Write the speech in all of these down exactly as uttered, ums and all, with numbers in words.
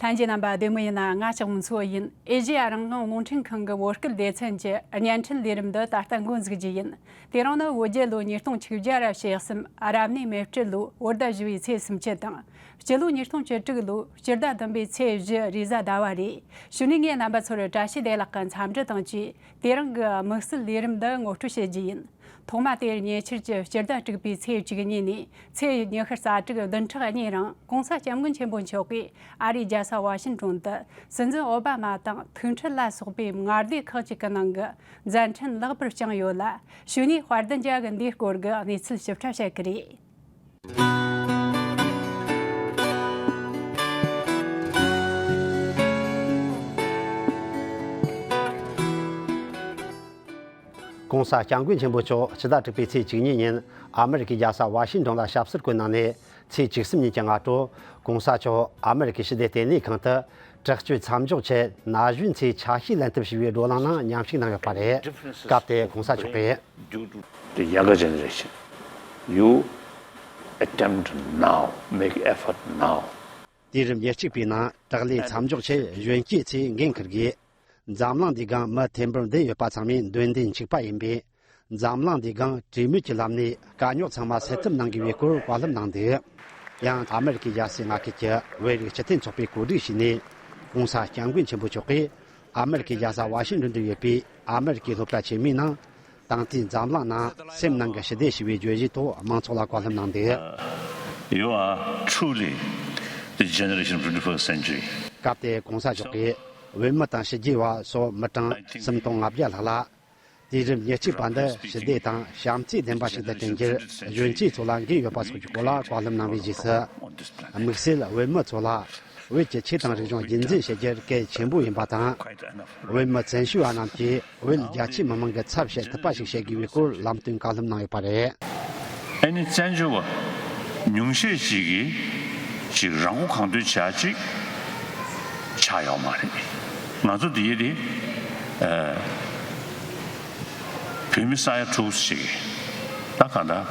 ལྷན་རྒྱས་རྣམ་པ་བདེ་མོ་ཡིན་ན། ང་ལྕགས་མོ་མཚོ་ཡིན། ཨེ་ཤེ་ཡ་རང་དབང་རླུང་འཕྲིན་ཁང་གི་བོད་སྐད་སྡེ་ཚན་གྱི་བརྙན་འཕྲིན་ལས་རིམ་འདི་ད་ལྟ་འགོ་འཛུགས་རྒྱུ་ཡིན། དེ་རིང་ནི་བོད་རྒྱལ་ལོ་ཉིས་སྟོང་ཆིག་བརྒྱ་ར་ཞེ་གསུམ་རབ་གནས་མེ་སྤྲེལ་ལོ་བོད་ཟླ་བཞི་བའི་ཚེས་སུམ་ཅུ་དང་། སྤྱི་ལོ་ཉིས་སྟོང་བཅུ་དྲུག་ལོ་སྤྱི་ཟླ་བདུན་པའི་ཚེས་བཞི་རེས་གཟའ་ཟླ་བ་རེད། གཞུག་ནས་ངས་རྣམ་པ་ཚོར་བཀྲ་ཤིས་བདེ་ལེགས་ཀྱི་འཚམས་འདྲི་དང་བཅས། དེ་རིང་གི་དམིགས་བསལ་ལས་རིམ་འདི་ངོ་སྤྲོད་བྱེད་རྒྱུ་ཡིན། ཐོག་མ་དེར་ཉེ་ཆར་གྱི་སྤྱི་ཟླ་དྲུག་པའི་ཚེས་བཅུ་གཉིས་ནས་ཚེས་ཉི་ཤུ་རྩ་དྲུག་བདུན་ཕྲག་གཉིས་རིང་གོང་ས་སྐྱབས་མགོན་ཆེན་པོ་མཆོག་གིས་ཨ་རིའི་རྒྱལ་ས་ཝ་ཤིང་ཏོན་དུ་སྲིད་འཛིན་ཨོ་བྷ་མ་དང་ཐུག་འཕྲད་ལ་སོགས་པའི་མངའ་སྡེ་ཁག་ཅིག་གི་ནང་གི་མཛད་འཕྲིན་ལེགས་པར་བསྐྱངས་ཡོད་ལ། གཞུག་ནས་དཔལ་ལྡན་རྒྱལ་གྱི་འདིའི་སྐོར་གྱི་གནས་ཚུལ་ཞིབ་ཕྲ་བཤད་ཀྱི་རེད། གོང་ས་སྐྱབས་མགོན་ཆེན་པོ་མཆོག་སྤྱི་ཟླ་དྲུག་པའི་ཚེས་བཅུ་གཉིས་ཉིན་ཨ་མེ་རི་ཀའི་རྒྱལ་ས་ཝ་ཤིང་ཏོན་ལ་ཞབས་སོར་བཀོད་གནང་ནས། ཚེས་བཅུ་གསུམ་ཉིན་གྱི་སྔ་དྲོ། གོང་ས་མཆོག་ཨ་མེ་རི་ཀའི་ཞི་བདེ་ལྟེ་གནས་ཁང་དུ། དྲག་སྤྱོད་མཚམས་འཇོག་ཆེད་ན་གཞོན་ཚོས་ཆ་ཤས་ལེན་ཐབས་ཞུ་བའི་བགྲོ་གླེང་ནང་མཉམ་ཞུགས་གནང་ཡོད་པ་རེད། སྐབས་དེར་གོང་ས་མཆོག་གིས། The younger generation, you attempt now, make effort now. དུས་རབས་ཉེར་གཅིག་པའི་ནང་དྲག་ལས་མཚམས་འཇོག་ཆེད་གཞོན་སྐྱེས་ཚོས་འགན་འཁུར་དགོས། འཛམ་གླིང་འདིའི་སྒང་མི་ཐེར་འབུམ་བདུན་ཡོད་པ་ཚང་མས་འདོད་འདུན་གཅིག་པ་ཡིན་པས། འཛམ་གླིང་འདིའི་སྒང་གྲོས་མོལ་གྱི་ལམ་ནས་དཀའ་རྙོག་ཚང་མ་སེལ་ཐབས་གནང་དགོས་པའི་སྐོར་བཀའ་སློབ་གནང་འདུག། ཡང་ཨ་མེ་རི་ཀའི་རྒྱལ་སའི་མངའ་ཁུལ་གྱི་བོད་རིགས་སྤྱི་མཐུན་ཚོགས་པས་གོ་སྒྲིག་བྱས་ནས། གོང་ས་སྐྱབས་མགོན་ཆེན་པོ་མཆོག་གིས་ཨ་མེ་རི་ཀའི་རྒྱལ་ས་ཝ་ཤིང་ཏོན་དུ་ཡོད་པའི་ཨ་མེ་རི་ཀའི་སློབ་གྲྭ་ཆེན་མོའི་ནང་། ད་ལྟའི་འཛམ་གླིང་ནང་སེམས་ནང་གི་ཞི་བདེ་ཞེས་པའི་བརྗོད་གཞིའི་ཐོག་མང་ཚོགས་ལ་བཀའ་སློབ་གནང་འདུག། You are truly the generation of the twenty-first century. སྐབས་དེར་གོང་ས་མཆོག་གིས་བོད་མི་དང་ཕྱི་རྒྱལ་བ་སོགས་མི་གྲངས་སུམ་སྟོང་ལྔ་བརྒྱ་ལྷག་ལ། དུས་རབས་ཉེར་གཅིག་པ་འདི་ཞི་བདེ་དང་བྱམས་བརྩེ་ལྡན་པ་ཞིག་ཏུ་བསྐྲུན་རྒྱུར་གཞོན་སྐྱེས་ཚོ་ལ་འགན་ཡོད་པ་སོགས་ཀྱི་སྐོར་ལ་བཀའ་སློབ་གནང་བའི་རྗེས་སུ། དམིགས་བསལ་བོད་མི་ཚོ་ལ། བོད་ཀྱི་ཆོས་དང་རིག་གཞུང་རྒྱུན་འཛིན་བྱེད་རྒྱུར་གལ་ཆེན་པོ་ཡིན་པ་དང་། བོད་མི་བཙན་བྱོལ་བ་རྣམས་ཀྱིས་བོད་རྒྱ་ཆེའི་མི་མང་གི་ཚབ་བྱེད་ཐུབ་པ་ཞིག་བྱེད་དགོས་པའི་སྐོར་ལམ་སྟོན་བཀའ་སློབ་གནང་ཡོད་པ་རེད། ཨ་ནི་བཙན་བྱོལ་བ་ཉུང་ཤས་ཅིག་གིས་ཅིག་རང་མགོ་གང་ཐོན་བྱ་ཅིག་ཆགས་ཡོད་མ་རེད། ང་ཚོ་འདི་ཡི་རེད། ཨ། བོད་མི་ས་ཡ་དྲུག་ཅིག་གིས་ད་གང་ལྟར་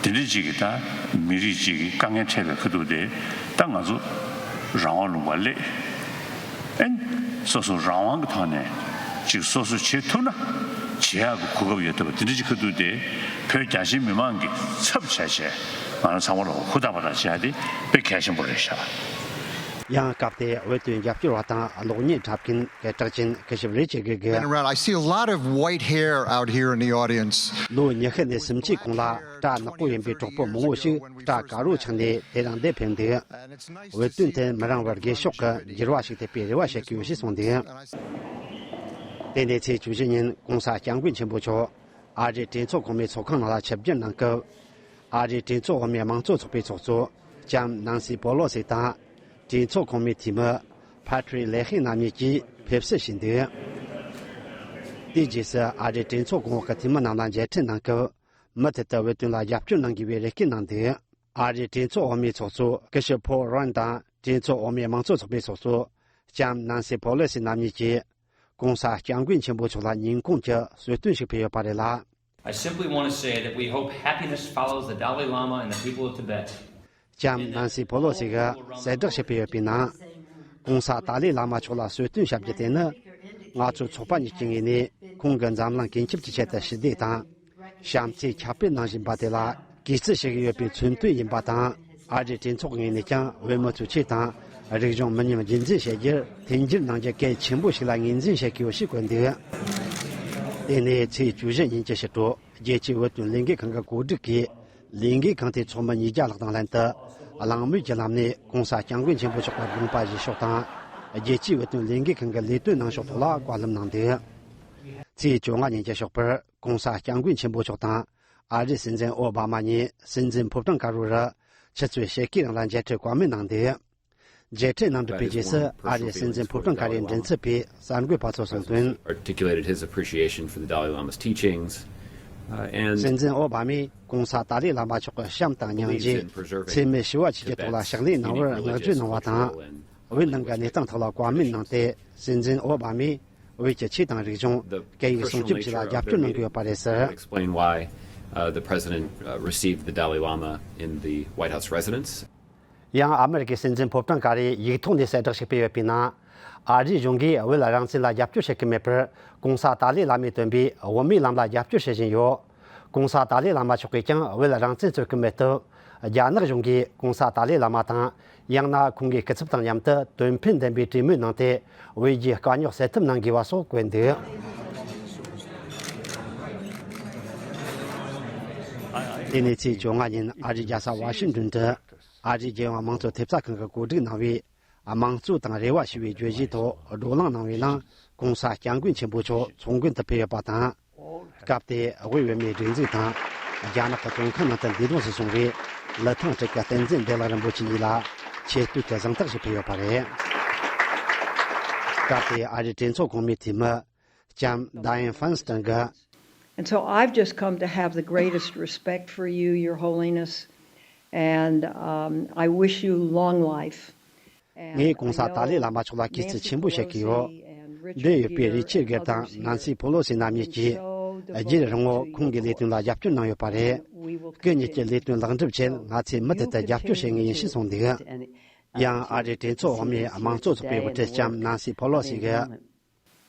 དེ་འདྲ་ཅིག་གིས་ད་མི་རིགས་ཅིག་གི་དཀའ་ངལ་འཕྲད་པའི་ཁ་ཐུག་དེ་ད་ང་ཚོ་རང་དབང་ལུང་པར་སླེབས། ཨེ། སོ་སོ་རང་དབང་གི་ཐོག་ནས་ཅིག་སོ་སོ་བྱེད་ཐུབ་ན་བྱེད་ཡག་གི་གོ་སྐབས་ཡོད་ཐུབ་པ་དེ་འདྲ་ཅིག་ཁ་ཐུག་དེ་བོད་རྒྱ་ཆེའི་མི་མང་གི་ཚབ་བྱས་བྱས་ང་རང་ཚང་མ་ལ་ཧུར་ཐག་པ་ཐག་བྱེད་ཡག་དེ་དཔེ་གལ་ཆེན་པོ་རེད་ཤག། ཡང་སྐབས་དེར་བོད་དོན་རྒྱབ་སྐྱོར་བ་དང་གློག་བརྙན་འཁྲབ་མཁན་གྱི་གྲགས་ཅན་སྐུ་ཞབས་རི་ཅར་གྷི་གིས། Been around. I see a lot of white hair out here in the audience. ལོ་ཉི་ཤུ་ནས་སུམ་ཅུའི་གོང་ལ་སྐྲ་ནག་པོ་ཡིན་པའི་གྲོགས་པོ་མང་བོ་ཞིག་སྐྲ་དཀར་པོ་ཆགས་ནས་དེ་རིང་འདིར་ཕེབས་འདུག། བོད་དོན་ཐད་མི་རིང་བར་རྒས་ཤོས་ཀྱི་འགྱུར་བ་ཞིག་ཐེབས་པའི་རེ་བ་བྱེད་ཀྱི་ཡོད་ཞེས་གསུངས་འདུག། དེ་ནས་ཚེས་བཅུ་བཞི་ཉིན་གོང་ས་སྐྱབས་མགོན་ཆེན་པོ་མཆོག་ཨ་རིའི་གྲོས་ཚོགས་གོང་མའི་ཚོགས་ཁང་ནང་ལ་ཆིབས་བསྒྱུར་གནང་སྐབས། ཨ་རིའི་གྲོས་ཚོགས་འོག་མའི་དམངས་གཙོ་ཚོགས་པའི་ཚོགས་གཙོ་ལྕམ་ནན་སི་པོ་ལོ་སི་དང་། གྲོས་ཚོགས་གོང་མའི་འཐུས་མི་ཕ་ཁྲི་ལེ་ཧི་རྣམ་གཉིས་ཀྱིས་ཕེབས་བསུ་ཞུས་འདུག། དེའི་རྗེས་སུ་ཨ་རིའི་གྲོས་ཚོགས་གོང་འོག་གི་འཐུས་མི་རྣམས་ལ་མཇལ་འཕྲད་གནང་སྐབས། མུ་མཐུད་དུ་བོད་དོན་ལ་རྒྱབ་སྐྱོར་གནང་དགོས་པའི་རེ་སྐུལ་གནང་འདུག། ཨ་རིའི་གྲོས་ཚོགས་འོག་མའི་ཚོགས་གཙོ་སྐུ་ཞབས་ཕོལ་རོན་དང་། གྲོས་ཚོགས་འོག་མའི་དམངས་གཙོ་ཚོགས་པའི་ཚོགས་གཙོ་ལྕམ་ནན་སི་པོ་ལོ་སི་རྣམ་གཉིས་ཀྱིས། གོང་ས་སྐྱབས་མགོན་ཆེན་པོ་མཆོག་ལ་སྙིང་ཁོང་གི་གསོལ་སྟོན་ཞིག་ཕུལ་ཡོད་པ་རེད་ལ། I simply want to say that we hope happiness follows the Dalai Lama and the people of Tibet. ལྕམ་ནན་སི་པོ་ལོ་སི་གིས་གསལ་བསྒྲགས་ཞིག་ཕུལ་ཡོད་པའི་ནང་། གོང་ས་ཏཱ་ལའི་བླ་མ་མཆོག་ལ་གསོལ་སྟོན་ཞུ་རྒྱུ་དེ་ནི། ང་ཚོ་ཚོགས་པ་གཉིས་ཀྱི་ངོས་ནས་ཁོང་གིས་འཛམ་གླིང་ཀུན་ཁྱབ་ཀྱི་ཆེད་དུ་ཞི་བདེ་དང་། བྱམས་བརྩེའི་ཁྱབ་སྤེལ་གནང་བཞིན་པ་དེ་ལ་གུས་བརྩི་ཞུ་གི་ཡོད་པའི་མཚོན་དོན་ཡིན་པ་དང་། ཨ་རིའི་གྲོས་ཚོགས་ངོས་ནས་ཀྱང་བོད་མི་ཚོའི་ཆོས་དང་རིག་གཞུང་མི་ཉམས་རྒྱུན་འཛིན་བྱེད་རྒྱུར་མཐུན་འགྱུར་གནང་རྒྱུ་གལ་ཆེན་པོ་ཞིག་ལ་ངོས་འཛིན་བྱེད་ཀྱི་ཡོད་ཞེས་བཀོད་འདུག། དེ་ནས་ཚེས་བཅུ་བཞི་ཉིན་གྱི་ཕྱི་དྲོ་རྒྱལ་སྤྱིའི་བོད་དོན་ལས་འགུལ་ཁང་གི་གོ་སྒྲིག་གིས། ལས་འགུལ་ཁང་དེའི་ཚོགས་མི་ཉིས་བརྒྱ་ལྷག་དང་ལྷན་དུ་གླེང་མོལ་གྱི་ལམ་ནས་གོང་ས་སྐྱབས་མགོན་ཆེན་པོ་མཆོག་གི་དགོངས་པ་བཞེས་ཕྱོགས་དང་། རྒྱལ་སྤྱིའི་བོད་དོན་ལས་འགུལ་ཁང་གི་ལས་དོན་གནང་ཕྱོགས་ཐོག་ལ་བཀའ་སློབ་གནང་འདུག། ཚེས་བཅོ་ལྔ་ཉིན་གྱི་ཞོགས་པར་གོང་ས་སྐྱབས་མགོན་ཆེན་པོ་མཆོག་དང་ཨ་རིའི་སྲིད་འཛིན་ཨོ་བྷ་མ་གཉིས་སྲིད་འཛིན་ཕོ་བྲང་དཀར་པོ་རུ་ཆུ་ཚོད་ཕྱེད་ཀའི་རིང་ལ་མཇལ་འཕྲད་བཀའ་མོལ་གནང་འདུག། མཇལ་འཕྲད་གནང་གྲུབ་པའི་རྗེས་སུ་ཨ་རིའི་སྲིད་འཛིན་ཕོ་བྲང་དཀར་པོའི་མགྲིན་ཚབ་པས་གསར་འགོད་པ་ཚོར་གསུངས་དོན། Articulated his appreciation for the Dalai Lama's teachings, uh, and སྲིད་འཛིན་ཨོ་བྷ་མས་གོང་ས་ཏཱ་ལའི་བླ་མ་མཆོག་གི་བྱམས་དང་སྙིང་རྗེ། འཚེ་མེད་ཞི་བ་ཆེད་ཀྱི་ཐོག་ལ་ཕྱག་ལས་གནང་བར་བསྔགས་བརྗོད་གནང་བ་དང་། བོད་ནང་གི་གནས་སྟངས་ཐོག་ལ་བཀའ་མོལ་གནང་སྟེ། སྲིད་འཛིན་ཨོ་བྷ་མས་བོད་ཀྱི་ཆོས་དང་རིག་གཞུང་སྐད་ཡིག་སྲུང་སྐྱོབ་བཅས་ལ་རྒྱབ་སྐྱོར་གནང་གི་ཡོད་པ་རེད་ཟེར། Explain why, uh, the president, uh, received the Dalai Lama in the White House residence. ཡང་ཨ་མི་རི་ཀའི་སྲིད་འཛིན་ཕོ་བྲང་ཀ་རེས་ཡིག་ཐོག་ནས་གསལ་བསྒྲགས་ཤིག་སྤེལ་ཡོད་པའི་ནང་། ཨ་རིའི་གཞུང་གིས་བོད་རང་བཙན་ལ་རྒྱབ་སྐྱོར་བྱེད་ཀྱི་མེད་པར། ྋགོང་ས་ཏཱ་ལའི་བླ་མས་བཏོན་པའི་དབུ་མའི་ལམ་ལ་རྒྱབ་སྐྱོར་བྱེད་བཞིན་ཡོད། ྋགོང་ས་ཏཱ་ལའི་བླ་མ་མཆོག་གིས་ཀྱང་བོད་རང་བཙན་རྩོད་ཀྱི་མེད་སྟབས། རྒྱ་ནག་གཞུང་གིས་ྋགོང་ས་ཏཱ་ལའི་བླ་མ་དང་། ཡང་ན་ཁོང་གི་སྐུ་ཚབ་དང་མཉམ་དུ་དོན་ཕན་ལྡན་པའི་གྲོས་མོལ་གནང་སྟེ། བོད་རྒྱའི་དཀའ་རྙོག་སེལ་ཐབས་གནང་དགོས་པ་སོགས་བཀོད་འདུག་དེ་ནས་ཚེས་བཅོ་ལྔ་ཉིན་ཨ་རིའི་རྒྱལ་ས་ཝ་ཤིང་ཏོན་དུ། ཨ་རིའི་རྒྱལ་ཡོངས་དམངས་གཙོ་ཐེབས་རྩ་ཁང་གིས་གོ་སྒྲིག་གནང་བའི་དམངས་གཙོ་དང་རེ་བ་ཞེས་པའི་བརྗོད་གཞིའི་ཐོག་བགྲོ་གླེང་གནང་བའི་ནང་ྋགོང་ས་ྋསྐྱབས་མགོན་ཆེན་པོ་མཆོག་ཚོགས་མགོན་དུ་ཕེབས་ཡོད་པ་དང་། སྐབས་དེར་དབུས་བོད་མིའི་སྒྲིག་འཛུགས་དང་། རྒྱ་ནག་གི་བཙོན་ཁང་ནང་དུ་འདས་གྲོངས་སུ་སོང་བའི་ལི་ཐང་སྤྲུལ་སྐུ་བསྟན་འཛིན་བདེ་ལེགས་རིན་པོ་ཆེ་གཉིས་ལ་ཆེ་བསྟོད་ཀྱི་གཟེངས་རྟགས་ཤིག་ཕུལ་ཡོད་པ་རེད། སྐབས་དེར་ཨ་རིའི་གྲོས་ཚོགས་གོང་མའི་འཐུས་མི། ལྕམ་Dianne Feinstein་གྱིས། And so I've just come to have the greatest respect for you, Your Holiness, and um, I wish you long life. ངས་ྋགོང་ས་ཏཱ་ལའི་བླ་མ་མཆོག་ལ་གུས་བརྩི་ཆེན་པོ་བྱེད་ཀྱི་ཡོད། འདིར་ཡོད་པའི་རི་ཆར་གྷར་དང་ནན་སི་ཕོ་ལོ་སི་རྣམ་གཉིས་ཀྱིས་རྒྱུན་རིང་པོ་ཁོང་གི་ལས་དོན་ལ་རྒྱབ་སྐྱོར་གནང་ཡོད་པ་རེད། སྐུ་ཉིད་ཀྱི་ལས་དོན་ལེགས་འགྲུབ་ཆེད་ང་ཚོས་མུ་མཐུད་དུ་རྒྱབ་སྐྱོར་བྱེད་ངེས་ཡིན་ཞེས་གསུངས་འདུག་ཡང་ཨ་རིའི་གྲོས་ཚོགས་འོག་མའི་དམངས་གཙོ་ཚོགས་པའི་དབུ་ཁྲིད་ལྕམ་ནན་སི་ཕོ་ལོ་སི་གིས།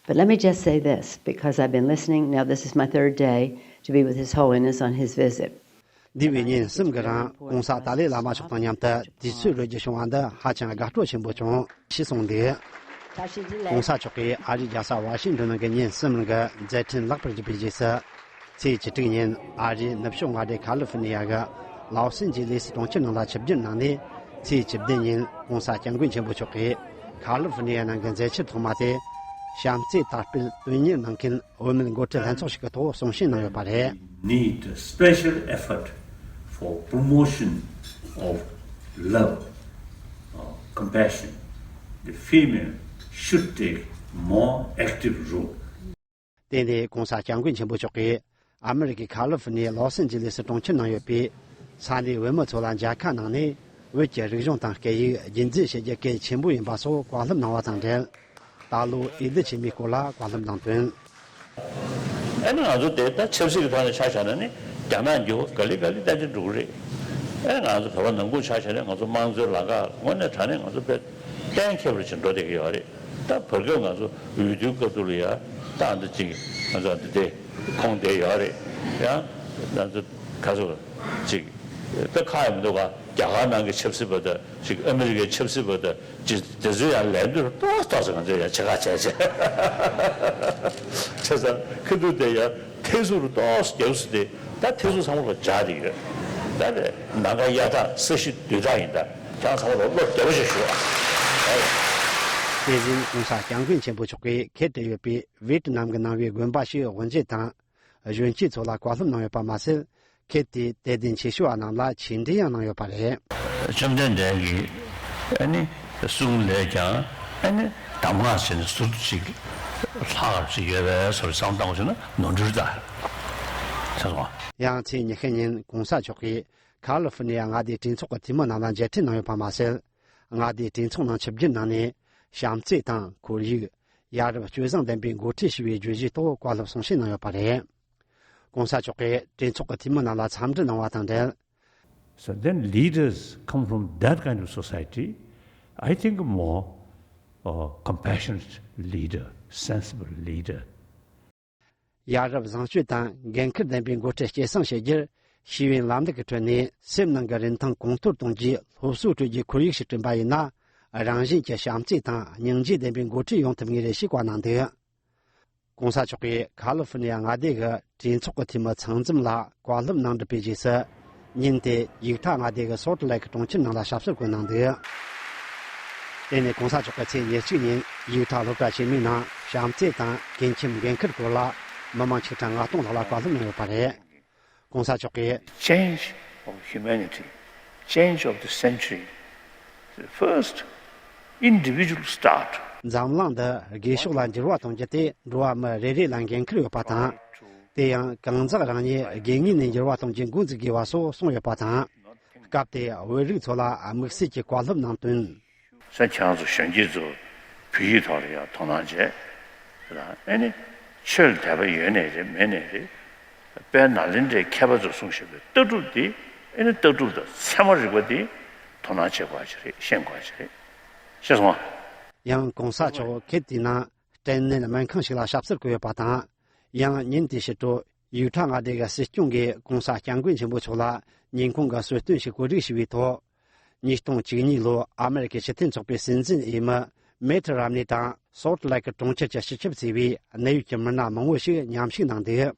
But let me just say this, because I've been listening, now this is my third day to be with His Holiness on his visit. འདས་པའི་ཉིན་གསུམ་གྱི་རིང་ྋགོང་ས་ཏཱ་ལའི་བླ་མ་མཆོག་དང་མཉམ་དུ་དུས་ཚོད་རོལ་རྒྱུ་བྱུང་བ་འདི་ཧ་ཅང་དགའ་སྤྲོ་ཆེན་པོ་བྱུང་ཞེས་གསུངས་འདུག ྋགོང་ས་མཆོག་གིས་ཨ་རིའི་རྒྱལ་ས་ཝ་ཤིང་ཏོན་ནང་གི་ཉིན་གསུམ་རིང་གི་མཛད་འཕྲིན་ལེགས་པར་བརྒྱུད་པའི་རྗེས་སུ། ཚེས་བཅུ་དྲུག་ཉིན་ཨ་རིའི་ནུབ་ཕྱོགས་མངའ་སྡེ་ཁ་ལི་ཧྥུ་ནི་ཡ་གི་ལོ་སི་ཨན་ཇི་ལེ་སི་གྲོང་ཁྱེར་ནང་ལ་ཆིབས་བསྒྱུར་གནང་ནས། ཚེས་བཅུ་བདུན་ཉིན་ྋགོང་ས་ྋསྐྱབས་མགོན་ཆེན་པོ་མཆོག་གིས་ཁ་ལི་ཧྥུ་ནི་ཡ་ནང་གི་མཛད་འཆར་ཐོག་མ་དེ་བྱམས་བརྩེ་དར་སྤེལ་དོན་གཉེར་གནང་མཁན་བོད་མིའི་འགོ་ཁྲིད་ལྷན་ཚོགས་ཤིག་གི་ཐོག་གསུང་བཤད་གནང་ཡོད་པ་རེད། Need a special effort for promotion of love, uh, compassion. The female should take more active role. དེ་ནས་ྋགོང་ས་ྋསྐྱབས་མགོན་ཆེན་པོ་མཆོག་གིས་ཨ་མི་རི་ཀའི་ཁ་ལི་ཧྥུ་ནི་ཡའི་ལོ་སི་ཨན་ཇི་ལེ་སི་གྲོང་ཁྱེར་ནང་ཡོད་པའི་ས་གནས་བོད་མི་ཚོ་ལ་མཇལ་ཁ་གནང་ནས། བོད་ཀྱི་རིག་གཞུང་དང་སྐད་ཡིག་རྒྱུན་འཛིན་བྱེད་རྒྱུ་གལ་ཆེན་པོ་ཡིན་པ་སོགས་བཀའ་སློབ་གནང་བ་དང་འབྲེལ། ད་ལོ་འོས་བསྡུ་ཆེན་མོའི་སྐོར་ལ་བཀའ་སློབ་གནང་དོན། ཨ་ནི་ང་ཚོ་དེ་ད་ཆབ་སྲིད་ཀྱི་ཐོག་ནས་ཆ་བཞག་ན་ནི་རྒྱ་ནག་འགྱུར་བ་ག་ལེ་ག་ལེ་ཏན་ཏན་འགྲོ་གི་རེད། ཨ་ནི་ང་ཚོ་བོད་པ་ནང་ཁུལ་ཆ་བཞག་ན་ང་ཚོ་དམངས་གཙོའི་ལམ་ཁ་དངོས་གནས་དྲང་གནས་ང་ཚོ་དཔེ་གཏན་འཁེལ་བ་ཅིག་འགྲོ་བསྡད་ཀྱི་ཡོད་རེད། ད་བར་སྐབས་ང་ཚོ་འོས་བསྡུའི་སྐབས་དུ་ལ་ཡ་ད་འདི་ཅིག་ང་ཚོ་འདི་དེ་ཁོང་བསྡད་ཡོད་རེད། ཡང་ང་ཚོ་ག་ཚོད་ཅིག་ད་ཁག་ཡང་མི་འདུག་ག་རྒྱ་གར་ནང་གི་ཆབ་སྲིད་པ་དང་ཅིག་ཨ་མི་རི་ཀའི་ཆབ་སྲིད་པ་དང་ཅིག་དེ་ཚོ་ཡང་ལས་འདུར་ཏོག་ཏོག་ཙམ་ང་ཚོ་ཡང་བྱེད་ཁ་བྱས་བྱས། བྱས་ཙང་ཁ་ཐུག་དེ་ཡང་ཐེ་ཟུར་ཏོག་ཙམ་རྒྱབ་སུ་དེ་ད་ཐེ་ཟུར་ཚང་མ་ལ་འཇགས་དེ་ཡོད། ད་དེ་ནམ་མཁའ་གཡའ་དག་ས་གཞི་རྡུལ་དག་ཡིན། ད་ཁྱེད་རང་ཚང་མ་ལ་བློ་བདེ་པོ་ཞིག་ཞུ། དེ་བཞིན་ྋགོང་ས་ྋསྐྱབས་མགོན་ཆེན་པོ་མཆོག་གིས་ཁེབས་དུ་ཡོད་པའི་ཝེ་ཏི་ནམ་གྱི་ནང་པའི་དགོན་པ་ཞིག་དབུ་འབྱེད་དང་། གཞོན་སྐྱེས་ཚོ་ལ་བཀའ་སློབ་གནང་ཡོད་པ་མ་ཟད། ཁེབས་དེའི་དད་ལྡན་ཆོས་ཞུ་བ་རྣམས་ལ་ཆོས་འབྲེལ་ཡང་གནང་ཡོད་པ་རེད། བཅོམ་ལྡན་འདས་ཀྱི་ཨ་ནི་གསུང་ལས་ཀྱང་ཨ་ནི་གདམས་ངག་བྱས་ནས་ཟུར་དུ་ཅིག་ལྷག་ཅིག་ཡོད་པའི་བཟོ་འདྲ་བསམ་བློ་བཏང་བ་བྱས་ན་ནོར་འཁྲུལ་འདྲ་ཆགས་སོང་། ཡང་ཚེས་ཉི་ཤུ་ཉིན་ྋགོང་ས་མཆོག་གིས་ཁ་ལི་ཧྥུ་ནི་ཡ་མངའ་སྡེའི་གྲོས་ཚོགས་ཀྱི་འཐུས་མི་རྣམས་ལ་མཇལ་འཕྲད་གནང་ཡོད་པ་མ་ཟད། མངའ་སྡེའི་གྲོས་ཚོགས་ནང་ཆིབས་བསྒྱུར་གནང་ནས་བྱམས་བརྩེ་དང་ཁོར་ཡུག་ཡ་རབས་སྤྱོད་བཟང་ལྡན་པའི་འགོ་ཁྲིད་ཞེས་པའི་བརྗོད་གཞིའི་ཐོག་བཀའ་སློབ་གསུང་བཤད་གནང་ཡོད་པ་རེད། ྋགོང་ས་མཆོག་གིས་གྲོས་ཚོགས་ཀྱི་འཐུས་མི་རྣམས་ལ་འཚམས་འདྲི་གནང་བ་དང་འབྲེལ། So then leaders come from that kind of society. I think more uh, compassionate leader, sensible leader. ཡ་རབས་བཟང་སྤྱོད་དང་འགན་འཁུར་ལྡན་པའི་འགོ་ཁྲིད་སྐྱེད་སྲིང་བྱེད་རྒྱུར་ཤེས་ཡོན་ལམ་ལུགས་ཀྱི་ཁྲོད་ནས་སེམས་ནང་གི་རིན་ཐང་གོང་མཐོར་གཏོང་རྒྱུའི་སློབ་གསོ་སྤྲོད་རྒྱུའི་ཁོར་ཡུག་ཞིག་བསྐྲུན་པ་ཡིན་ན། རང་བཞིན་གྱིས་བྱམས་བརྩེ་དང་སྙིང་རྗེ་ལྡན་པའི་འགོ་ཁྲིད་ཡོང་ཐུབ་ངེས་རེད་ཞེས་བཀའ་གནང་འདུག ྋགོང་ས་མཆོག་གིས་ཁ་ལི་ཧྥུ་ནི་ཡ་མངའ་སྡེ་གི་གྲོས་ཚོགས་ཀྱི་འཐུས་མི་ཚང་འཛོམས་ལ་བཀའ་སློབ་གནང་གྲུབ་པའི་རྗེས་སུ། ཉིན་དེ་ཡུ་ཐ་མངའ་སྡེ་གི་སོལ་ཊི་ལེག་གྲོང་ཁྱེར་ནང་ལ་ཞབས་སོར་བཀོད་གནང་འདུག་དེ་ནས་ྋགོང་ས་མཆོག་གིས་ཚེས་ཉེར་གཅིག་ཉིན་ཡུ་ཐ་སློབ་གྲྭ་ཆེན་མོའི་ནང་བྱམས་བརྩེ་དང་ཀུན་ཁྱིམ་འགན་འཁུར་སྐོར་ལ་མི་མང་ཆིག་ཁྲི་ལྔ་སྟོང་ལྷག་ལ་བཀའ་སློབ་གནང་ཡོད་པ་རེད། ྋགོང་ས་མཆོག་གིས། Change of humanity, change of the century. The first individual start. འཛམ་གླིང་འདི་དགེ་ཕྱོགས་ལ་འགྱུར་བ་གཏོང་རྒྱུ་དེ་འགྲོ་བ་མི་རེ་རེ་ལ་འགན་འཁུར་ཡོད་པ་དང་། དེ་ཡང་གང་ཟག་རང་ཉིད་དགོས་ངེས་ནས་འགྱུར་བ་གཏོང་རྒྱུ་འགོ་འཛུགས་དགོས་པ་སོགས་གསུངས་ཡོད་པ་དང་། སྐབས་དེ་བོད་རིགས་ཚོ་ལ་དམིགས་བསལ་གྱི་བཀའ་སློབ་གནང་དོན། སེམས་ཁྱེད་རང་ཚོ་གཞོན་སྐྱེས་ཚོ་བོད་ཡིག་ཐོག་ལ་ཡང་དོ་སྣང་བྱས། ཨ་ནི་ཆོས་ལ་དད་པ་ཡོད་ནའི་རེད་མེད་ནའི་རེད། དཔལ་ནཱ་ལེནྡྲའི་མཁས་པ་ཚོས་གསུངས་བཞག་པའི་ལྟ་གྲུབ་འདི། ཨ་ནི་ལྟ་གྲུབ་དང་ཚད་མ་རིག་པ་འདི་ དོ་སྣང་བྱེད་དགོས་ཅིག་རེད། ཤེས་དགོས་ཅིག་རེད། ཤེས་སོང་ང་། ཡང་གོང་ས་མཆོག་ཁུལ་དེའི་ནང་སྐྲན་ནད་སྨན་ཁང་ཞིག་ལ་ཞབས་སོར་བཀོད་ཡོད་པ་དང་། ཡང་ཉིན་དེའི་ཕྱི་དྲོ་ཡུ་ཊ་མངའ་སྡེ་གི་སྲིད་སྐྱོང་གིས་གོང་ས་སྐྱབས་མགོན་ཆེན་པོ་མཆོག་ལ་ཉིན་གུང་གི་གསོལ་སྟོན་ཞིག་བཀོད་སྒྲིག་ཞུས་པའི་ཐོག་ཉིས་སྟོང་བཅུ་གཉིས་ལོའི་ཨ་མེ་རི་ཁའི་སྤྱི་མཐུན་ཚོགས་པའི་སྲིད་འཛིན་འོས་མི་མེ་ཊ་རམ་ནི་དང་སོལ་ལེག་གྲོང་ཁྱེར་གྱི་སྤྱི་ཁྱབ་བཅས་པའི་གནད་ཡོད་ཀྱི་མི་སྣ་མང་བོ་ཞིག་མཉམ་ཞུགས་གནང་འདུག་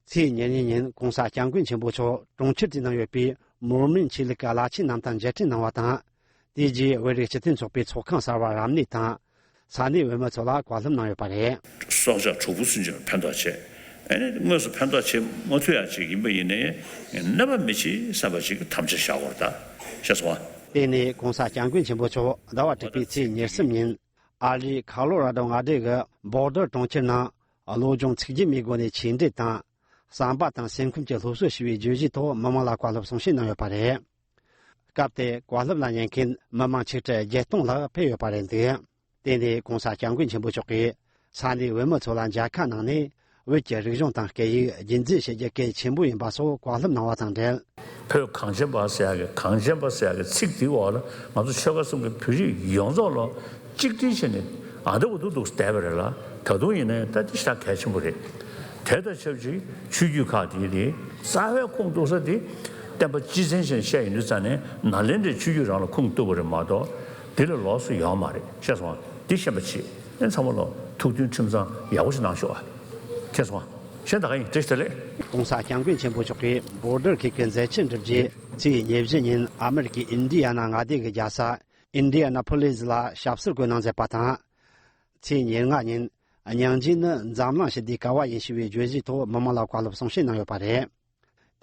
ཚེས་ཉེར་གཉིས་ཉིན་གོང་ས་སྐྱབས་མགོན་ཆེན་པོ་མཆོག་གྲོང་ཁྱེར་དེའི་ནང་ཡོད་པའི་མོར་མོན་ཆོས་ལུགས་ཀྱི་བླ་ཆེན་རྣམས་དང་མཇལ་འཕྲད་གནང་བ་དང་། དེ་རྗེས་བོད་རིགས་སྤྱི་མཐུན་ཚོགས་པའི་ཚོགས་ཁང་གསར་པ་རབ་གནས་དང་། ས་གནས་བོད་མི་ཚོ་ལ་བཀའ་སློབ་གནང་ཡོད་པ་རེད། སྲོག་ཆགས་དྲུག་པོ་ཚུན་ཆད་ཕན་ཐོགས་བྱེད། ཨ་ནི་དངོས་སུ་ཕན་ཐོགས་བྱེད་མ་ཐུབ་ཡ་ཅིག་ཡིན་པ་ཡིན་ནའི་གནོད་པ་མི་བྱེད་བསམ་པ་ཅིག་གི་དམ་བཅའ་བཞག་དགོས་རེད་ད། ཤེས་སོང་ང་། དེ་ནས་གོང་ས་སྐྱབས་མགོན་ཆེན་པོ་མཆོག་ཟླ་བ་དྲུག་པའི་ཚེས་ཉེར་གསུམ་ཉིན་ཨ་རིའི་ཁ་ལོ་ར་ཌོ་མངའ་སྡེ་གི་བྷོ་ཌར་གྲོང་ཁྱེར་ནང་བློ་སྦྱོང་ཚིག་བརྗེ་མའི་སྒོ་ནས་ཆོས་འབྲེལ་དང་། བསམ་པ་དང་སེམས་ཁམས་ཀྱི་སློབ་གསོ་ཞེས་པའི་བརྗོད་གཞིའི་ཐོག་མི་མང་ལ་བཀའ་སློབ་གསུང་བཤད་གནང་ཡོད་པ་རེད། སྐབས་དེར་བཀའ་སློབ་ལ་ཉན་མཁན་མི་མང་ཆིག་ཁྲི་བརྒྱད་སྟོང་ལྷག་ཕེབས་ཡོད་པ་རེད་འདུག་དེ་ནས་གོང་ས་སྐྱབས་མགོན་ཆེན་པོ་མཆོག་གིས་ས་གནས་བོད་མི་ཚོ་ལ་མཇལ་ཁ་གནང་ནས། བོད་ཀྱི་རིག་གཞུང་དང་སྐད་ཡིག་རྒྱུན་འཛིན་བྱེད་རྒྱུ་གལ་ཆེན་པོ་ཡིན་པ་སོགས་བཀའ་སློབ་གནང་བ་དང་འབྲེལ། བོད་གངས་ཅན་པ་ཟེར་ཡག་གི་གངས་ཅན་པ་ཟེར་ཡག་གི་ཚིག་དེའི་འོག་ལ་ང་ཚོ་ཆོལ་ཁ་གསུམ་གྱི་བོད་རིགས་ཡོངས་རྫོགས་ལ་གཅིག་སྒྲིལ་བྱས་ནས་ཨ་འདྲ་འུ་ཐུག་ཐུག་བསྡད་པ་རེད་ལ། ད་དུང་ཡིན་ནའི་ད་དེ་ཞེ་དྲག་གལ་ཆེན་པོ་རེད། དེ་དང་ཆབས་ཅིག་ཆོས་བརྒྱུད་ཁག་དེ་དེ་རྩ་བའི་ཁུངས་གཏུགས་ས་དེ་བསྟན་པ་སྤྱི་མཚན་ཞེས་བཤད་ཡོང་དུས་ཙང་ནས་ནཱ་ལེནྡྲའི་ཆོས་བརྒྱུད་རང་ལ་ཁུངས་གཏུགས་པ་རེད་མ་གཏོགས་དེ་ལས་ལོགས་སུ་ཡོད་མ་རེད། ཤེས་སོང་ང་། འདི་ཤེས་པ་བྱེད། ཨེ་ཚང་མ་ལ་ཐུགས་མཐུན་ཁྲིམས་གཙང་ཡག་པོ་ཞིག་གནང་ཤོག་ཨ། མཁྱེན་སོང་ཨ། གཞན་ད་ག་ཡིན། བཀྲ་ཤིས་བདེ་ལེགས། གོང་ས་སྐྱབས་མགོན་ཆེན་པོ་མཆོག་གིས་བྷོ་ཌར་ཁུལ་གྱི་མཛད་འཆར་འགྲུབ་རྗེས་ཚེས་ཉེར་བཞི་ཉིན་ཨ་མེ་རི་ཀའི་ཨིན་ཌི་ཡ་ན་མངའ་སྡེ་གི་རྒྱལ་ས་ཨིན་ཌི་ཡ་ན་ཕོ་ལིས་ལ་ཞབས་སོར་བཀོད་གནང་མཛད་པ་དང་། ཚེས་ཉེར་ལྔ་ཉིན་སྙིང་རྗེ་ནི་འཛམ་གླིང་ཞི་བདེའི་ཀ་བ་ཡིན་ཞེས་པའི་བརྗོད་གཞིའི་ཐོག་མི་མང་ལ་བཀའ་སློབ་གསུང་བཤད་གནང་ཡོད་པ་རེད།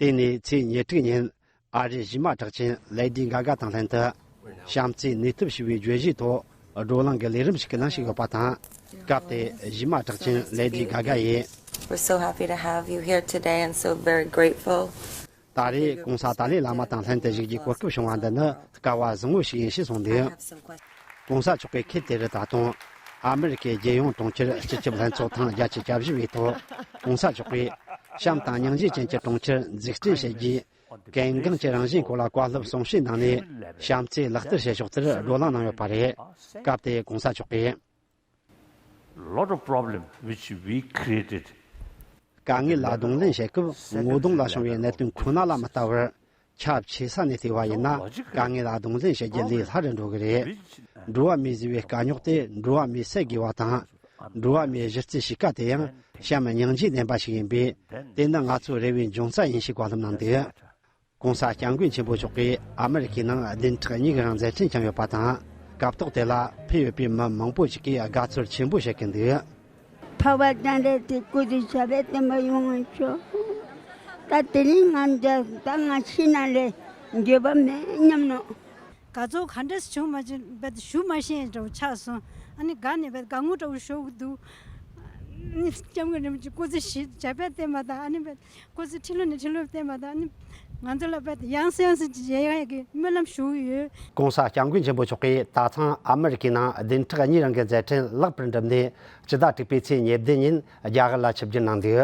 དེ་ནས་ཚེས་ཉེར་དྲུག་ཉིན་ཨ་རིའི་གཞས་མ་གྲགས་ཅན་ལེ་ཌི་གྷ་གྷ་དང་ལྷན་དུ་བྱམས་བརྩེའི་ནུས་སྟོབས་ཞེས་པའི་བརྗོད་གཞིའི་ཐོག་བགྲོ་གླེང་གི་ལས་རིམ་ཞིག་གནང་བཞིན་ཡོད་པ་དང་། སྐབས་དེར་གཞས་མ་གྲགས་ཅན་ལེ་ཌི་གྷ་གྷ་ཡིས། We're so happy to have you here today and so very grateful. ད་རེས་གོང་ས་ཏཱ་ལའི་བླ་མ་དང་ལྷན་དུ་བཞུགས་རྒྱུའི་གོ་སྐབས་བྱུང་བ་འདི་ནི་སྐལ་བ་བཟང་བོ་ཞིག་ཡིན་ཞེས་གསུངས་འདུག་གོང་ས་མཆོག་གིས་ཁུལ་དེ་རུ་ད་དུང་ཨ་མེ་རི་ཁའི་རྒྱལ་ཡོངས་གྲོང་ཁྱེར་སྤྱི་ཁྱབ་ལྷན་ཚོགས་ཐེངས་བརྒྱད་ཅུ་གྱ་བཞི་པའི་ཐོག་གོང་ས་མཆོག་གིས་བྱམས་དང་སྙིང་རྗེ་ཅན་གྱི་གྲོང་ཁྱེར་འཛུགས་སྐྲུན་བྱེད་རྒྱུའི་གལ་འགངས་ཀྱི་རང་བཞིན་སྐོར་ལ་བཀའ་སློབ་གསུང་བཤད་གནང་ནས། བྱམས་བརྩེ་ལག་བསྟར་བྱེད་ཕྱོགས་དེར་བགྲོ་གླེང་གནང་ཡོད་པ་རེད། སྐབས་དེར་གོང་ས་མཆོག་གིས། Lot of problem which we created. དཀའ་ངལ་ལ་གདོང་ལེན་བྱེད་སྐབས་ངོ་གདོང་ལ་བྱུང་བའི་གནད་དོན་ཁོ་ན་ལ་མི་ལྟ་བར། ཁྱབ་ཆེ་ས་ནས་བལྟས་པ་ཡིན་ན། དཀའ་ངལ་ལ་གདོང་ལེན་བྱེད་རྒྱུ་ལས་སླ་རུ་འགྲོ་གི་རེད། འགྲོ་བ་མིའི་བཟོས་པའི་དཀའ་རྙོག་དེ་འགྲོ་བ་མིས་སེལ་དགོས་པ་དང་། འགྲོ་བ་མིའི་གཞི་རྩའི་གཤིས་ཀ་དེ་ཡང་བྱམས་སྙིང་རྗེ་ལྡན་པ་ཞིག་ཡིན་པས། དེ་ནི་ང་ཚོའི་རེ་བའི་འབྱུང་རྩ་ཡིན་ཞེས་བཀའ་སློབ་གནང་འདུག་གོང་ས་སྐྱབས་མགོན་ཆེན་པོ་མཆོག་གིས་ཨ་མེ་རི་ཁའི་ནང་བདུན་ཕྲག་གཉིས་ཀྱི་རིང་མཛད་འཕྲིན་བསྐྱངས་ཡོད་པ་དང་། སྐབས་ཐོག་དེ་ལ་ཕེབས་ཡོད་པའི་མི་མང་པོ་ཞིག་གིས་དགའ་ཚོར་ཆེན་པོ་བྱེད་ཀྱིན་འདུག་ཕ་བ་ཅན་རེད་དེ་སྐུ་དུས་ཞབས་པད་བརྟན་པ་ཡོང་བ་ཤོག་ད་དེ་རིང་ང་འདྲ་ད་ང་ཤི་ན་ལས་འགྱོད་པ་མེད་སྙམ་ནོ། དགའ་ཚོར་ག་འདྲ་བྱུང་མ་བྱུང་བས་ཞུ་མ་ཤེས་འདྲ་བོ་ཆགས་སོང་། ཨ་ནི་དགའ་ནས་བས་དགའ་ངུ་འདྲ་བོ་ཤོར་གི་འདུག་ཨ་ནི་སྐྱབས་མགོན་རིན་པོ་ཆེ་སྐུ་ཚེ་ཞབས་པད་བརྟན་པ་དང་། ཨ་ནི་བས་སྐུ་ཚེ་ཁྲི་ལོ་ནས་ཁྲི་ལོ་བརྟན་པ་དང་། ཨ་ནི་ང་ཚོ་ལ་བས་ཡང་སེ་ཡང་སེ་ཅིག་བྱེད་ཡག་གི་སྨོན་ལམ་ཞུ་གི་ཡོད། གོང་ས་སྐྱབས་མགོན་ཆེན་པོ་མཆོག་གིས་ད་ཐེངས་ཨ་མི་རི་ཀའི་ནང་བདུན་ཕྲག་གཉིས་རིང་གི་མཛད་འཕྲིན་ལེགས་པར་འགྲུབ་ནས། སྤྱི་ཟླ་དྲུག་པའི་ཚེས་ཉེར་བདུན་ཉིན་རྒྱ་གར་ལ་ཆིབས་བསྒྱུར་གནང་འདུག་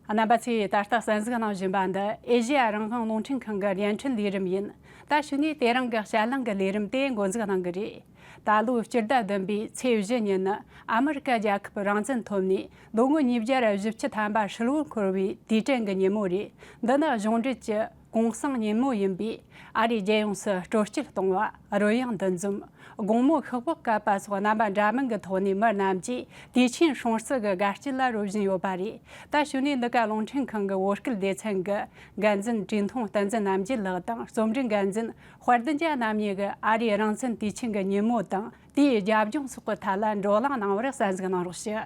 རྣམ་པ་ཚོས་ད་ལྟ་གསན་གཟིགས་གནང་བཞིན་པ་འདི་ཨེ་ཤེ་ཡ་རང་དབང་རླུང་འཕྲིན་ཁང་གི་བརྙན་འཕྲིན་ལས་རིམ་ཡིན། ད་གཞུག་ནས་དེ་རིང་གི་དཔྱད་གླེང་གི་ལས་རིམ་དེ་འགོ་འཛུགས་གནང་གི་རེད། ད་ལོའི་སྤྱི་ཟླ་བདུན་པའི་ཚེས་བཞི་ཉིན་ནི་ཨ་མི་རི་ཀ་རྒྱལ་ཁབ་རང་བཙན་ཐོབ་ནས་ལོ་ངོ་ཉིས་བརྒྱ་བཞི་བཅུ་ཐམ་པ་ཧྲིལ་བོ་འཁོར་བའི་དུས་དྲན་གྱི་ཉིན་མོ་རེད། འདི་ནི་གཞུང་འབྲེལ་གྱི་གུང་སེང་ཉིན་མོ་ཡིན་པས། ཨ་རིའི་རྒྱལ་ཡོངས་སུ་སྤྲོ་སྐྱིད་གཏོང་བ། རོལ་དབྱངས་འདུ་འཛོམས། དགོང་མོ་ཤོག་བུ་བཀབ་པ་སོགས་རྣམ་པ་འདྲ་མིན་གྱི་ཐོག་ནས་མི་རྣམས་ཀྱིས་དུས་ཆེན་སྲུང་བརྩི་གི་དགའ་སྐྱིད་ལ་རོལ་བཞིན་ཡོད་པ་རེད། ད་གཞུག་ནས་འདི་ག་རླུང་འཕྲིན་ཁང་གི་བོད་སྐད་སྡེ་ཚན་གྱི་འགན་འཛིན་བཀྲས་མཐོང་བསྟན་འཛིན་རྣམ་རྒྱལ་ལགས་དང་རྩོམ་སྒྲིག་འགན་འཛིན་དཔལ་ལྡན་རྒྱལ་རྣམ་གཉིས་ཀྱིས་ཨ་རིའི་རང་བཙན་དུས་ཆེན་གྱི་ཉིན་མོ་དང་དེའི་རྒྱབ་ལྗོངས་སོགས་ཀྱི་ཐད་ལ་བགྲོ་གླེང་གནང་བར་གསན་གཟིགས་གནང་རོགས་ཞུ།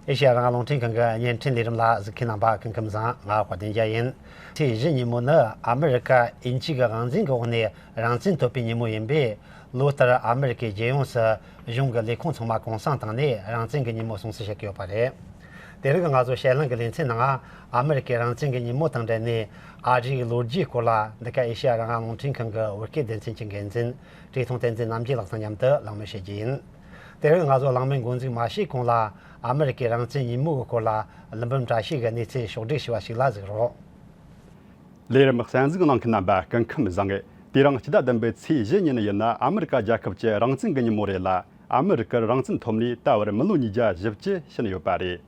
ཨེ་ཤེ་ཡ་རང་དབང་རླུང་འཕྲིན་ཁང་གི་བརྙན་འཕྲིན་ལས་རིམ་ལ་གཟིགས་མཁན་རྣམ་པ་སྐུ་ཁམས་བཟང་། ང་དཔལ་ལྡན་རྒྱལ་ཡིན། ཚེས་བཞི་ཉིན་མོ་ནི་ཨ་མི་རི་ཀ་དབྱིན་ཇི་གི་དབང་འཛིན་གྱི་འོག་ནས་རང་བཙན་ཐོབ་པའི་ཉིན་མོ་ཡིན་པས། ལོ་ལྟར་ཨ་མི་རི་ཀའི་རྒྱལ་ཡོངས་སུ་གཞུང་གི་ལས་ཁུངས་ཚང་མ་གུང་སེང་བཏང་ནས་རང་བཙན་གྱི་ཉིན་མོ་སྲུང་བརྩི་བྱེད་ཀྱི་ཡོད་པ་རེད། དེ་རིང་གི་ང་ཚོ་དཔྱད་གླེང་གི་ལེ་ཚན་ནང་ཨ་མི་རི་ཀའི་རང་བཙན་གྱི་ཉིན་མོ་དང་འབྲེལ་ནས་ཨ་རིའི་ལོ་རྒྱུས་སྐོར་ལ་འདི་ག་ཨེ་ཤེ་ཡ་རང་དབང་རླུང་འཕྲིན་ཁང་གི་བོད་སྐད་སྡེ་ཚན་གྱི་འགན་འཛིན་བཀྲས་མཐོང་བསྟན་འཛིན་རྣམ་རྒྱལ་ལགས་དང་མཉམ་དུ་གླེང་མོལ་བྱེད་རྒྱུ་ཡིན། དེ་རིང་ང་ཚོ་གླེང་མོལ་འགོ་འཛུགས་མ་བྱས་གོང་ལ། ཨ་མི་རི་ཀའི་རང་བཙན་ཉིན་མོའི་སྐོར་ལ་ཀླུ་འབུམ་བཀྲ་ཤིས་ཀྱིས་གནས་ཚུལ་ཕྱོགས་བསྒྲིགས་བྱས་པ་ཞིག་ལ་གཟིགས་རོགས། ལས་རིམ་གསན་གཟིགས་གནང་མཁན་རྣམ་པ་སྐུ་ཁམས་བཟང་ངེ། དེ་རིང་སྤྱི་ཟླ་བདུན་པའི་ཚེས་བཞི་ཉིན་ཡིན་ན། ཨ་མི་རི་ཀ་རྒྱལ་ཁབ་ཀྱི་རང་བཙན་གྱི་ཉིན་མོ་རེད་ལ། ཨ་མི་རི་ཀར་རང་བཙན་ཐོབ་ནས་ད་བར་མི་ལོ་ཉིས་བརྒྱ་བཞི་བཅུ་ཕྱིན་ཡོད་པ་རེད།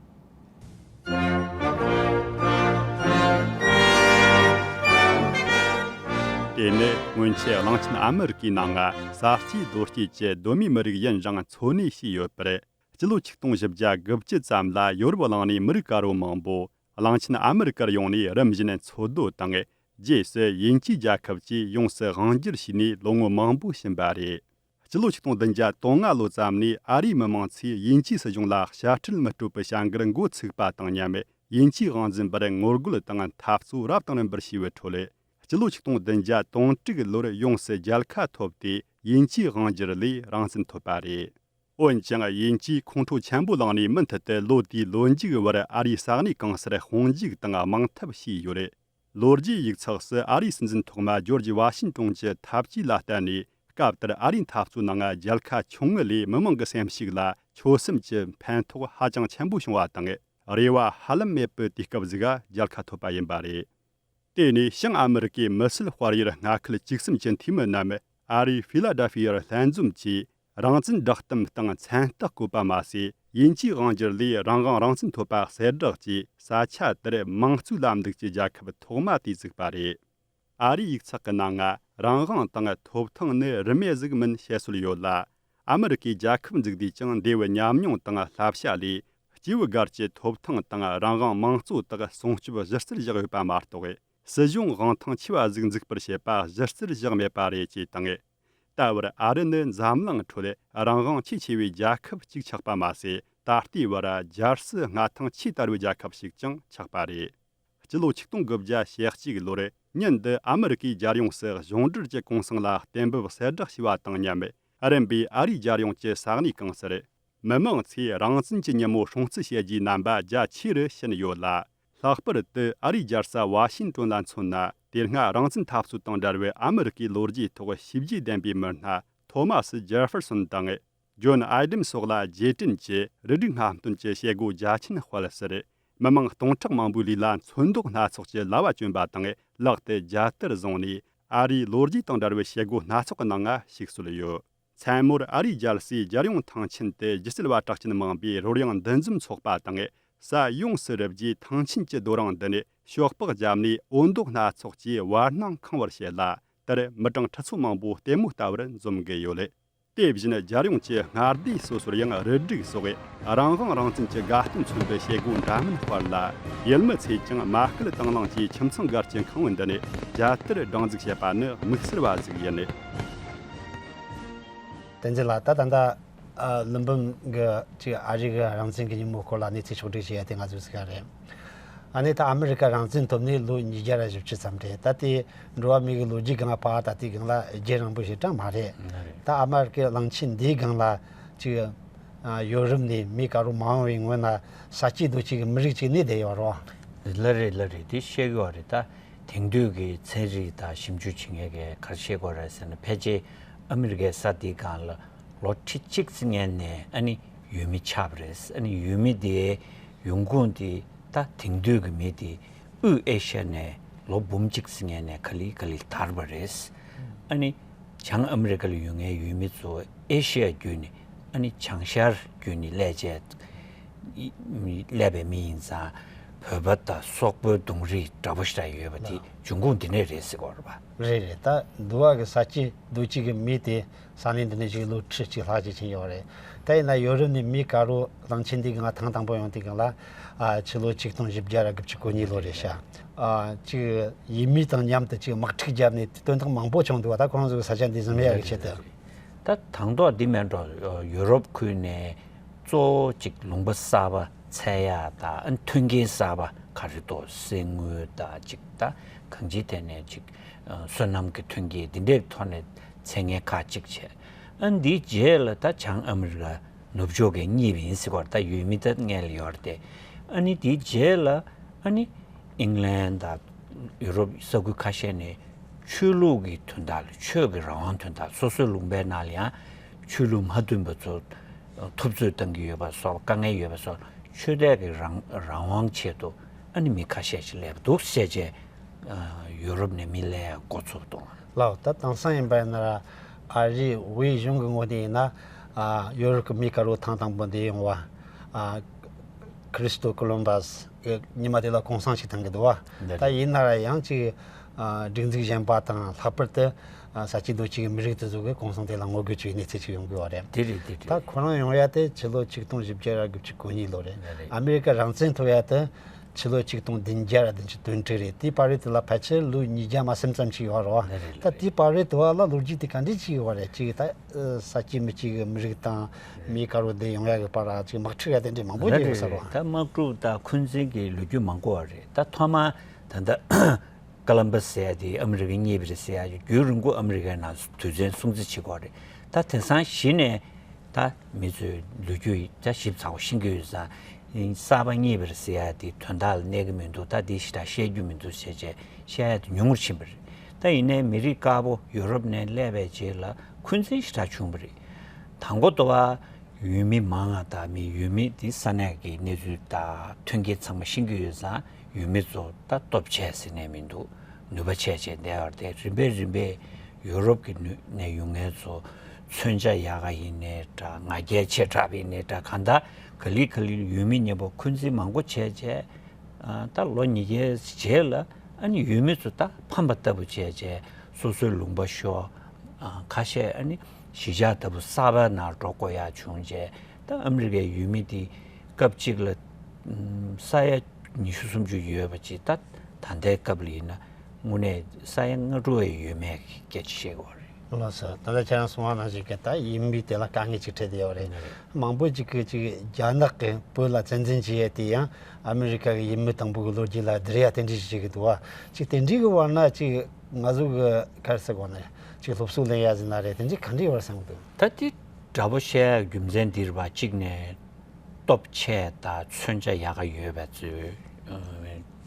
དེ་ནི་སྔོན་ཆད་གླིང་ཆེན་ཨ་མི་རི་ཀའི་ནང་ང་ས་སྐྱེས་རྡོ་སྐྱེས་ཀྱི་གདོད་མའི་མི་རིགས་ཡིན་རུང་འཚོ་གནས་བྱས་ཡོད་པར། སྤྱི་ལོ་ཆིག་སྟོང་བཞི་བརྒྱ་དགུ་བཅུ་ཙམ་ལ་ཡོ་རོབ་གླིང་ནས་མི་རིགས་དཀར་པོ་མང་པོ་གླིང་ཆེན་ཨ་མི་རི་ཀར་ཡོང་ནས་རིམ་བཞིན་འཚོ་སྡོད་དང་། རྗེས་སུ་དབྱིན་ཇིའི་རྒྱལ་ཁབ་ཀྱིས་ཡོངས་སུ་དབང་བསྒྱུར་བྱས་ནས་ལོ་ངོ་མང་པོ་ཕྱིན་པ་རེད། སྤྱི་ལོ་ཆིག་སྟོང་བདུན་བརྒྱ་དོན་ལྔ་ལོ་ཙམ་ནས་ཨ་རིའི་མི་མང་ཚོས་དབྱིན་ཇིའི་སྲིད་གཞུང་ལ་དཔྱ་ཁྲལ་མི་སྤྲོད་པའི་བྱ་འགུལ་འགོ་ཚུགས་པ་དང་མཉམ། དབྱིན་ཇིའི་དབང་འཛིན་པར་ངོ་རྒོལ་དང་འཐབ་རྩོད་རབ་དང་རིམ་པར་བྱས་པའི་ཁྲོད། སྤྱི་ལོ་ཆིག་སྟོང་བདུན་བརྒྱ་དོན་དྲུག་ལོར་ཡོངས་སུ་རྒྱལ་ཁ་ཐོབ་སྟེ། དབྱིན་ཇིའི་དབང་སྒྱུར་ལས་རང་བཙན་ཐོབ་པ་རེད། འོན་ཀྱང་། དབྱིན་ཇིས་ཁོང་ཁྲོ་ཆེན་པོ་ལངས་ནས་མུ་མཐུད་དུ་ལོ་དེའི་ལོ་མཇུག་བར་ཨ་རིའི་ས་གནས་གང་སར་དཔུང་འཇུག་དང་དམག་འཐབ་བྱས་ཡོད་རེད། ལོ་རྒྱུས་ཡིག་ཚགས་སུ་ཨ་རིའི་སྲིད་འཛིན་ཐོག་མ་ཇོར་ཇི་ཝ་ཤིན་ཀྲུང་གི་འཐབ་ཇུས་ལ་བརྟེན་ནས། སྐབས་དེར་ཨ་རིའི་འཐབ་རྩོད་ནང་རྒྱལ་ཁ་བྱུང་ངེས་ལས། མི་མང་གི་སེམས་ཤུགས་ལ་ཆོད་སེམས་ཀྱི་ཕན་ཐོགས་ཧ་ཅང་ཆེན་པོ་བྱུང་བ་དང་། རེ་བ་ཧ་ལམ་མེད་པའི་དུས་སྐབས་ཟིག་ག་རྒྱལ་ཁ་ཐོབ་པ་ཡིན་པ་རེད། དེ་ནས་བྱང་ཨ་མི་རི་ཀའི་མི་སེར་དཔལ་ཡུལ་མངའ་ཁུལ་བཅུ་གསུམ་གྱི་འཐུས་མི་རྣམས་ཨ་རིའི་ཧྥི་ལ་ཌེལ་ཧྥི་ཡར་ལྷན་འཛོམས་ཀྱིས་རང་བཙན་བསྒྲགས་གཏམ་དང་མཚན་རྟགས་བཀོད་པ་མ་ཟད། དབྱིན་ཇིའི་དབང་སྒྱུར་ལས་རང་དབང་རང་བཙན་ཐོབ་པ་གསལ་བསྒྲགས་ཀྱིས་ས་ཆ་དེར་དམངས་གཙོའི་ལམ་ལུགས་ཀྱི་རྒྱལ་ཁབ་ཐོག་མ་དེ་བཙུགས་པ་རེད། ཨ་རིའི་ཡིག་ཚགས་ཀྱི་ནང་ང་རང་དབང་དང་ཐོབ་ཐང་ནི་རིན་མེད་ཟིག་མིན་ཞེས་སྲོལ་ཡོད་ལ། ཨ་མི་རི་ཀའི་རྒྱལ་ཁབ་འཛུགས་དུས་ཀྱང་འདས་པའི་ཉམས་མྱོང་དང་བསླབ་བྱ་ལས། སྐྱེས་བུ་སྒེར་གྱི་ཐོབ་ཐང་དང་རང་དབང་དམངས་གཙོ་དག་སྲུང་སྐྱོབ་གཞི་རྩར་བཞག་ཡོད་པ་མ་གཏོགས། སྲིད་གཞུང་དབང་ཐང་ཆེ་བ་ཟིག་འཛུགས་པར་བྱེད་པ་གཞི་རྩར་བཞག་མེད་པ་རེད་ཅེས་དང་། ད་བར་ཨ་རི་ནི་འཛམ་གླིང་ཁྲོད་རང་དབང་ཆེས་ཆེ་བའི་རྒྱལ་ཁབ་ཅིག་ཆགས་པ་མ་ཟད། ད་ལྟའི་བར་རྒྱལ་སྲིད་མངའ་ཐང་ཆེས་དར་བའི་རྒྱལ་ཁབ་ཞིག་ཀྱང་ཆགས་པ་རེད། སྤྱི་ལོ་ཆིག་སྟོང་དགུ་བརྒྱ་ཞེ་གཅིག་ལོར་ཉིན་འདི་ཨ་མི་རི་ཀའི་རྒྱལ་ཡོངས་སུ་གཞུང་འབྲེལ་གྱི་གུང་སེང་ལ་གཏན་འབེབས་གསལ་བསྒྲགས་བྱས་པ་དང་མཉམ། རིམ་པས་ཨ་རིའི་རྒྱལ་ཡོངས་ཀྱི་ས་གནས་གང་སར་མི་མང་ཚོས་རང་བཙན་གྱི་ཉིན་མོ་སྲུང་བརྩི་བྱེད་རྒྱུའི་རྣམ་པ་རྒྱ་ཆེ་རུ་ཕྱིན་ཡོད་ལ། ལྷག་པར་དུ་ཨ་རིའི་རྒྱལ་ས་ཝ་ཤིང་ཏོན་ལ་མཚོན་ན། དེ་སྔ་རང་བཙན་འཐབ་རྩོད་དང་འབྲེལ་བའི་ཨ་མི་རི་ཀའི་ལོ་རྒྱུས་ཐོག་ཞིབ་རྒྱས་ལྡན་པའི་མི་སྣ་ཐོ་མ་སི་ཇེ་ཧྥེར་སོན་དང་། ཇོན་ཨའི་ཌེན་སོགས་ལ་རྗེས་དྲན་གྱི་རུ་སྒྲིག་སྔ་སྟོན་གྱི་བྱེད་སྒོ་རྒྱ་ཆེན་སྤེལ་ཟེར། མི་མང་སྟོང་ཕྲག་མང་པོའི་ལུས་ལ་ཚོན་མདོག་སྣ་ཚོགས་ཀྱི་ལྭ་བ་གྱོན་པ་དང་། ལག་ཏུ་རྒྱལ་དར་བཟུང་ནས་ཨ་རིའི་ལོ་རྒྱུས་དང་འབྲེལ་བའི་བྱེད་སྒོ་སྣ་ཚོགས་ཀྱི་ནང་ང་ཞུགས་སྲོལ་ཡོད། མཚན་མོར་ཨ་རིའི་རྒྱལ་སའི་རྒྱལ་ཡོངས་ཐང་ཆེན་དུ་སྒྱུ་རྩལ་བ་གྲགས་ཅན་མང་པོས་རོལ་དབྱངས་འདུ་འཛོམས་ཚོགས་པ་དང་། ས་ཡོངས་སུ་རུབ་རྗེས་ཐང་ཆེན་གྱི་རྡོ་རིང་འདི་ནས་ཤོག་སྦག་བརྒྱབ་ནས་འོད་མདོག་སྣ་ཚོགས་ཀྱིས་བར་སྣང་ཁེངས་པར་བྱེད་ལ། དེར་མི་གྲངས་ཁྲི་ཚོ་མང་པོ་ལྟད་མོ་ལྟ་བར་འཛོམས་ཀྱི་ཡོད། དེ་བཞིན་རྒྱལ་ཡོངས་ཀྱི་མངའ་སྡེ་སོ་སོར་ཡང་རུ་སྒྲིག་སོགས་རང་དབང་རང་བཙན་གྱི་དགའ་སྟོན་མཚོན་པའི་བྱེད་སྒོ་འདྲ་མིན་སྤེལ་ལ། ཡུལ་མི་ཚོས་ཀྱང་མ་སྐུལ་དང་བླངས་ཀྱིས་ཁྱིམ་ཚང་སྒེར་གྱི་ཁང་བའི་མདུན་ནས་རྒྱལ་དར་སྒྲེང་འཛུགས་བྱེད་པ་ནི་དམིགས་བསལ་བ་ཟིག་ཡིན། བསྟན་འཛིན་ལགས། ད་ད་ལྟ་ཨ་ཀླུ་འབུམ་གྱིས་ཅིག་ཨ་རི་གི་རང་བཙན་གྱི་ཉིན་མོའི་སྐོར་ལ་གནས་ཚུལ་ཕྱོགས་བསྒྲིགས་བྱས་ཡ་དེ་ང་ཚོས་གཟིགས་ཡ་རེད། ཨ་ནི་ད་ཨ་མི་རི་ཀ་རང་བཙན་ཐོབ་ནས་ལོ་ཉིས་བརྒྱ་ར་བཞི་བཅུ་ཙམ་རེད། ད་དེ་འགྲོ་བ་མིའི་གི་ལོ་རྒྱུས་སྒང་ལ་བལྟས་ན་ད་དེའི་སྒང་ལ་རྒྱུན་རིང་པོ་ཞེ་དྲག་མ་རེད། ད་ཨ་མ་རི་ཀའི་གླིང་ཆེན་འདིའི་སྒང་ལ་ཅིག་ཨ་ཡོ་རོབ་ནས་མི་དཀར་པོ་མ་འོངས་པའི་སྔོན་ན་ས་སྐྱེས་རྡོ་སྐྱེས་ཀྱི་མི་རིགས་ཅིག་གནས་བསྡད་ཡོད་རེད་བ། ལགས་རེད། ལགས་རེད། དེ་བཤད་ཀྱི་ཡོད་རེད། ད་དེང་དུས་ཀྱི་ཚན་རིག་དང་ཞིབ་འཇུག་བྱེད་མཁན་གྱིས་ག་རེ་བཤད་ཀྱི་ཡོད་རེད་ཟེར་ན། ཕལ་ཆེར་ཨ་མི་རི་ཀའི་ས་དེའི་སྒང་ལ་ལོ་ཁྲི་གཅིག་ཙམ་སྔོན་ནས་ཨ་ནི་ཡུལ་མི་ཆགས་པ་རེད། ཨ་ནི་ཡུལ་མི་དེའི་ཡོང་ཁུངས་དེ་ད་དེང་དུས་ཀྱི་མི་དེ་དབུས་ཨེ་ཤ་ཡ་ནས་ལོ་འབུམ་གཅིག་ཙམ་སྔོན་ནས་ག་ལེ་ག་ལེ་དར་བ་རེད། ཨ་ནི་བྱང་ཨ་མི་རི་ཀ་ལ་ཡོད་མཁན་ཡུལ་མི་ཚོ་ཨེ་ཤ་ཡ་བརྒྱུད་ནས་ཨ་ནི་བྱང་ཤར་བརྒྱུད་ནས་སླེབས་བྱས་སླེབས་པའི་མི་ཡིན་ཙང་། བོད་པ་དང་སོག་པོའི་གདོང་རིས་འདྲ་པོ་ཞིག་ཡོད་པ་དེ་ལགས། འབྱུང་ཁུངས་འདི་ནས་རེད་ཟེར་གྱི་ཡོད་རེད་པ། རེད་རེད། ད་འདི་བ་གི་ས་སྐྱེས་རྡོ་སྐྱེས་ཀྱི་མི་དེ་ས་གནས་འདི་ནས་བཞུགས་ལོ་ཁྲི་གཅིག་ལྷག་ཅིག་ཕྱིན་ཡོད་རེད། ད་ཡིན་ན་ཡོ་རོབ་ནས་མི་དཀར་པོ་གླིང་ཆེན་འདིའི་སྒང་ཐེངས་དང་པོ་ཡོང་དུས་སྒང་ལ་ཨ་ཕྱི་ལོ་ཆིག་སྟོང་བཞི་བརྒྱ་ར་དགུ་བཅུ་གོ་གཉིས་ལོ་རེད་ཤག་ཨ་ཅིག་ཡུལ་མི་དང་མཉམ་དུ་ཅིག་དམག་འཁྲུག་བརྒྱབ་ནས་དོན་དག་མང་པོ་བྱུང་འདུག་བ། ད་ཁོང་ཚོ་གི་ས་ཆ་འདི་བཟུང་ཡག་གི་ཆེད་དུ། ད་དང་ཐོག་འདི་མེད་འགྲོ། ཡོ་རོབ་ཁུལ་ནས་གཙོ་བོ་ཅིག་ལུང་པ་གསར་པ་འཚོལ་ཡག་དང་། ཨ་ནི་མཐུན་རྐྱེན་གསར་པ་ག་རེ་འདུག་སེལ་དངུལ་དང་ཅིག་ད་གང་ཅིའི་ཐད་ནས་ཅིག་སོ་ནམ་གྱི་མཐུན་རྐྱེན་འདི་འདྲའི་ཐོག་ནས་འཚོལ་མཁན་ཁག་ཅིག་བྱས། ཨ་ནི་འདིའི་རྗེས་ལ་ད་བྱང་ཨ་མི་རི་ཀ་ནུབ་ཕྱོགས་ཀྱི་གཉིས་པ་ཡིན་ཟེར་གྱི་ཡོད་རེད། ད་ཡུལ་མི་ད་སྔོན་ལ་ཡོད་རེད་དེ། ཨ་ནི་དེའི་རྗེས་ལ་ཨ་ནི་ཨིང་ལན་དང་ཡུ་རོབ་ས་ཁུལ་ཁ་ཤས་ནས་ཆོས་ལུགས་ཀྱི་དོན་དག་ལ། ཆོས་ཀྱི་རང་དབང་དོན་དག་སོ་སོའི་ལུང་པའི་ནང་ལ་ཡང་ཆོས་ལུགས་མ་མཐུན་པ་ཚོ་ འཐབ་རྩོད་བཏང་གི་ཡོད་པ་སོགས། དཀའ་ངལ་ཡོད་པ་སོགས། ཆོས་དད་ཀྱི་རང་རང་དབང་ཆེད་དུ་ཨ་ནི་མི་ཁ་ཤས་ཤིག་སླེབས་འདུག་ཟེར་བྱས། ཡུ་རོབ་ནས་མི་སླེབས་ཡ་འགོ་ཚུགས་འདུག། ལགས། ད་དེང་སང་ཡིན་པ་ཡིན་ན་ར། ཨ་རི་དབུས་གཞུང་གི་ངོས་ནས་ཡིན་ན། ཨ་ཡུ་རོབ་ཀྱི་མི་དཀར་པོ་ཐེངས་དང་པོ་འདིར་ཡོང་བ། ཨ་ཁྲི་སྟོ་ཀོ་ལོམ་བྷ་སི་ཉི་མ་དེ་ལ་གུང་སེང་ཞིག་བཏང་གི་འདུག་བ། འདི་ད་རེད། ཡིན་ན་ར་ཡང་ཅིག་ཨ་སྒྲིག་འཛུགས་གཞན་པ་དང་། ལྷག་པར་དུ་ཨ་ས་སྐྱེས་རྡོ་སྐྱེས་ཀྱི་མི་རིགས་དེ་ཚོ་གིས་གུང་སེང་དེ་ལ་ངོ་རྒོལ་བྱེད་གནས་ཚུལ་ཅིག་ཡོང་གི་ཡོད་རེད། དེ་རེད། དེ་རེད། ད་ཁོ་རང་ཡོང་ཡ་དེ་ཕྱི་ལོ་ཆིག་སྟོང་བཞི་བརྒྱ་དགུ་བཅུ་གོ་གཉིས་ལོ་རེད། འདི་རེད། ཨ་མེ་རི་ཀ་རང་བཙན་ཐོབ་ཡ་དེ་ཕྱི་ལོ་ཆིག་སྟོང་བདུན་བརྒྱ་བདུན་ཅུ་དོན་དྲུག་རེད། དེའི་བར་རེད། དེ་ལ་ཕལ་ཆེར་ལོ་ཉིས་བརྒྱ་མ་ཟིན་ཙམ་ཞིག་ཡོད་རེད་བ། ལགས་རེད། ད་ལགས་རེད། དེའི་བར་རེད། དེ་བ་ལ་ལོ་རྒྱུས་དེ་ག་འདྲས་ཅིག་ཡོད་རེད། ཅིག་ད་ས་སྐྱེས་མི་གཅིག་གི་མི་རིགས་དང་མི་དཀར་པོ་དེ་ཡོང་ཡ་གི་བར་ལ་ཅིག་དམག་འཁྲུག་ཡ་དེ་འདྲས་མང་པོ་ལགས་ཞིག་ཡོད་ས་རེད་རེད། བ། ད་དམག་འཁྲུག་དང་འཁོན་འཛིན་གྱི་ལོ་རྒྱུས་མང་པོ་ཡོད་རེད། ད་ཐོག་མར་ད་ལྟ་ཀ་ལམ་བྷ་སི་ཟེར་ཡ་དེ་ཨ་མི་རི་ཀའི་གཉེར་བ་རེད་ཟེར་ཡ། རྒྱུན་རིང་པོ་ཨ་མི་རི་ཀའི་ནང་དུས་ཚོད་སྲུང་བརྩི་བྱེད་ཀྱི་ཡོད་རེད། ད་དེང་སང་གཞི་ནས་ད་མི་ཚོས་ལོ་རྒྱུས་ད་ཞིབ་ཚགས་པོ་ཤེས་ཀྱི་ཡོད་ཙང་། གསར་པ་གཉེར་བ་རེད་ཟེར་ཡ་དེ་དོན་དག་ལ་གནས་ཀྱི་མི་འདུག། ད་དེ་ཞེ་དྲག་བཤད་རྒྱུ་མི་འདུག་ཟེར་བྱས་བཤད་ཡ་དེ་ཉུང་ངུར་ཕྱིན་པ་རེད། ད་ཡིན་ནའི་མི་རིགས་དཀར་པོ་ཡུ་རོབ་ནས་སླེབས་པའི་རྗེས་ལ་འཁོན་འཛིན་ཞེ་དྲག་བྱུང་བ་རེད། དང་པོ་དེ་བ་ཡུལ་མི་མང་ང་དང་མི་ཡུལ་མི་དེ་ས་གནས་ཀྱི་གནས་ཚུལ་དང་མཐུན་རྐྱེན་ཚང་མ་ཤེས་ཀྱི་ཡོད་ཙང་། ཡུལ་མི་ཚོ་ད་སྟོབས་ཆེ་ཟེར་ནས་མི་འདུག། ནུས་པ་ཆེ་ཆེ་བསྡད་ཡོད་རེད། རིམ་པས་རིམ་པས་ཡུ་རོབ་ཀྱི་ནུ་ནས་ཡོང་མཁན་ཚོ་མཚོན་ཆ་ཡག་ག་ཡིན་ནའི་འདྲ། ང་རྒྱལ་ཆེ་དྲགས་པ་ཡིན་ནའི་འདྲ། གང་ལྟར་ག་ལེ་ག་ལེ་ཡུལ་མི་མཉམ་པོ་འཁོན་འཛིན་མང་པོ་བྱས་བྱས། ཨ་ད་ལོ་ཉིས་བརྒྱའི་རྗེས་ལ་ཨ་ནི་ཡུལ་མི་ཚོ་ད་ཕམ་པ་ལྟ་བུ་བྱས་བྱས། སོ་སོའི་ལུང་པ་ཤོར། ཨ་ཁ་ཤས་ཨ་ནི་གཞིས་ཆགས་ལྟ་བུ་གསར་པ་ནང་འགྲོ་དགོས་ཡ་བྱུང་བྱས། ད་ཨ་མི་རི་ཀའི་ཡུལ་མི་དེ་སྐབས་གཅིག་ལ་ཨམ་ས་ཡ་ཉི་ཤུ་སུམ་ཅུ་ཡོད་པ་ཅིག། ད་ད་ལྟའི་སྐབས་ལ་ཡིན་ན་དངོས་གནས་ས་ཡ་ལྔ་དྲུག་ཡང་ཡོད་མེད་ཀྱི་སྐད་ཆ་བཤད་དགོས་རེད། ལགས་སོ། ད་ལྟ་ཁྱེད་རང་གསུངས་པ་ནང་བཞིན་གྱི་ད་ཡུལ་མི་དེ་ལ་དཀའ་ངལ་ཅིག་འཕྲད་བསྡད་ཡོད་རེད། ཡིན་ན་རེད། མང་པོ་ཅིག་གིས་ཅིག་རྒྱ་ནག་གིས་བོད་ལ་བཙན་འཛིན་བྱས་ཡས་དེ་ཡང་ཨ་མི་རི་ཀ་གི་ཡུལ་མི་དང་པོ་གི་ལོ་རྒྱུས་ལ་བསྡུར་ཡ་དེ་འདྲ་ཞིག་བྱེད་ཀྱི་འདུག་བ། ཅིག་དེ་འདྲའི་གི་བར་ན་ཅིག་ང་ཚོ་གི་ག་རེ་ཟེར་དགོས་ན། ཅིག་སློབ་གསོ་ལེན་ཡ་ཟེར་ན་རེད། དེ་འདྲའི་ག་འདྲའི་ཡོད་རེད་བསམ་གི་འདུག། ད་དེ་འདྲ་པོ་བཤད་ཡ་རྒྱུ་མཚན་འདི་རེད་བ། གཅིག་ནས་སྟོབས་ཆེ་དང་མཚོན་ཆ་ཡག་ག་ཡོད་པའི་ཚོས་ཨ་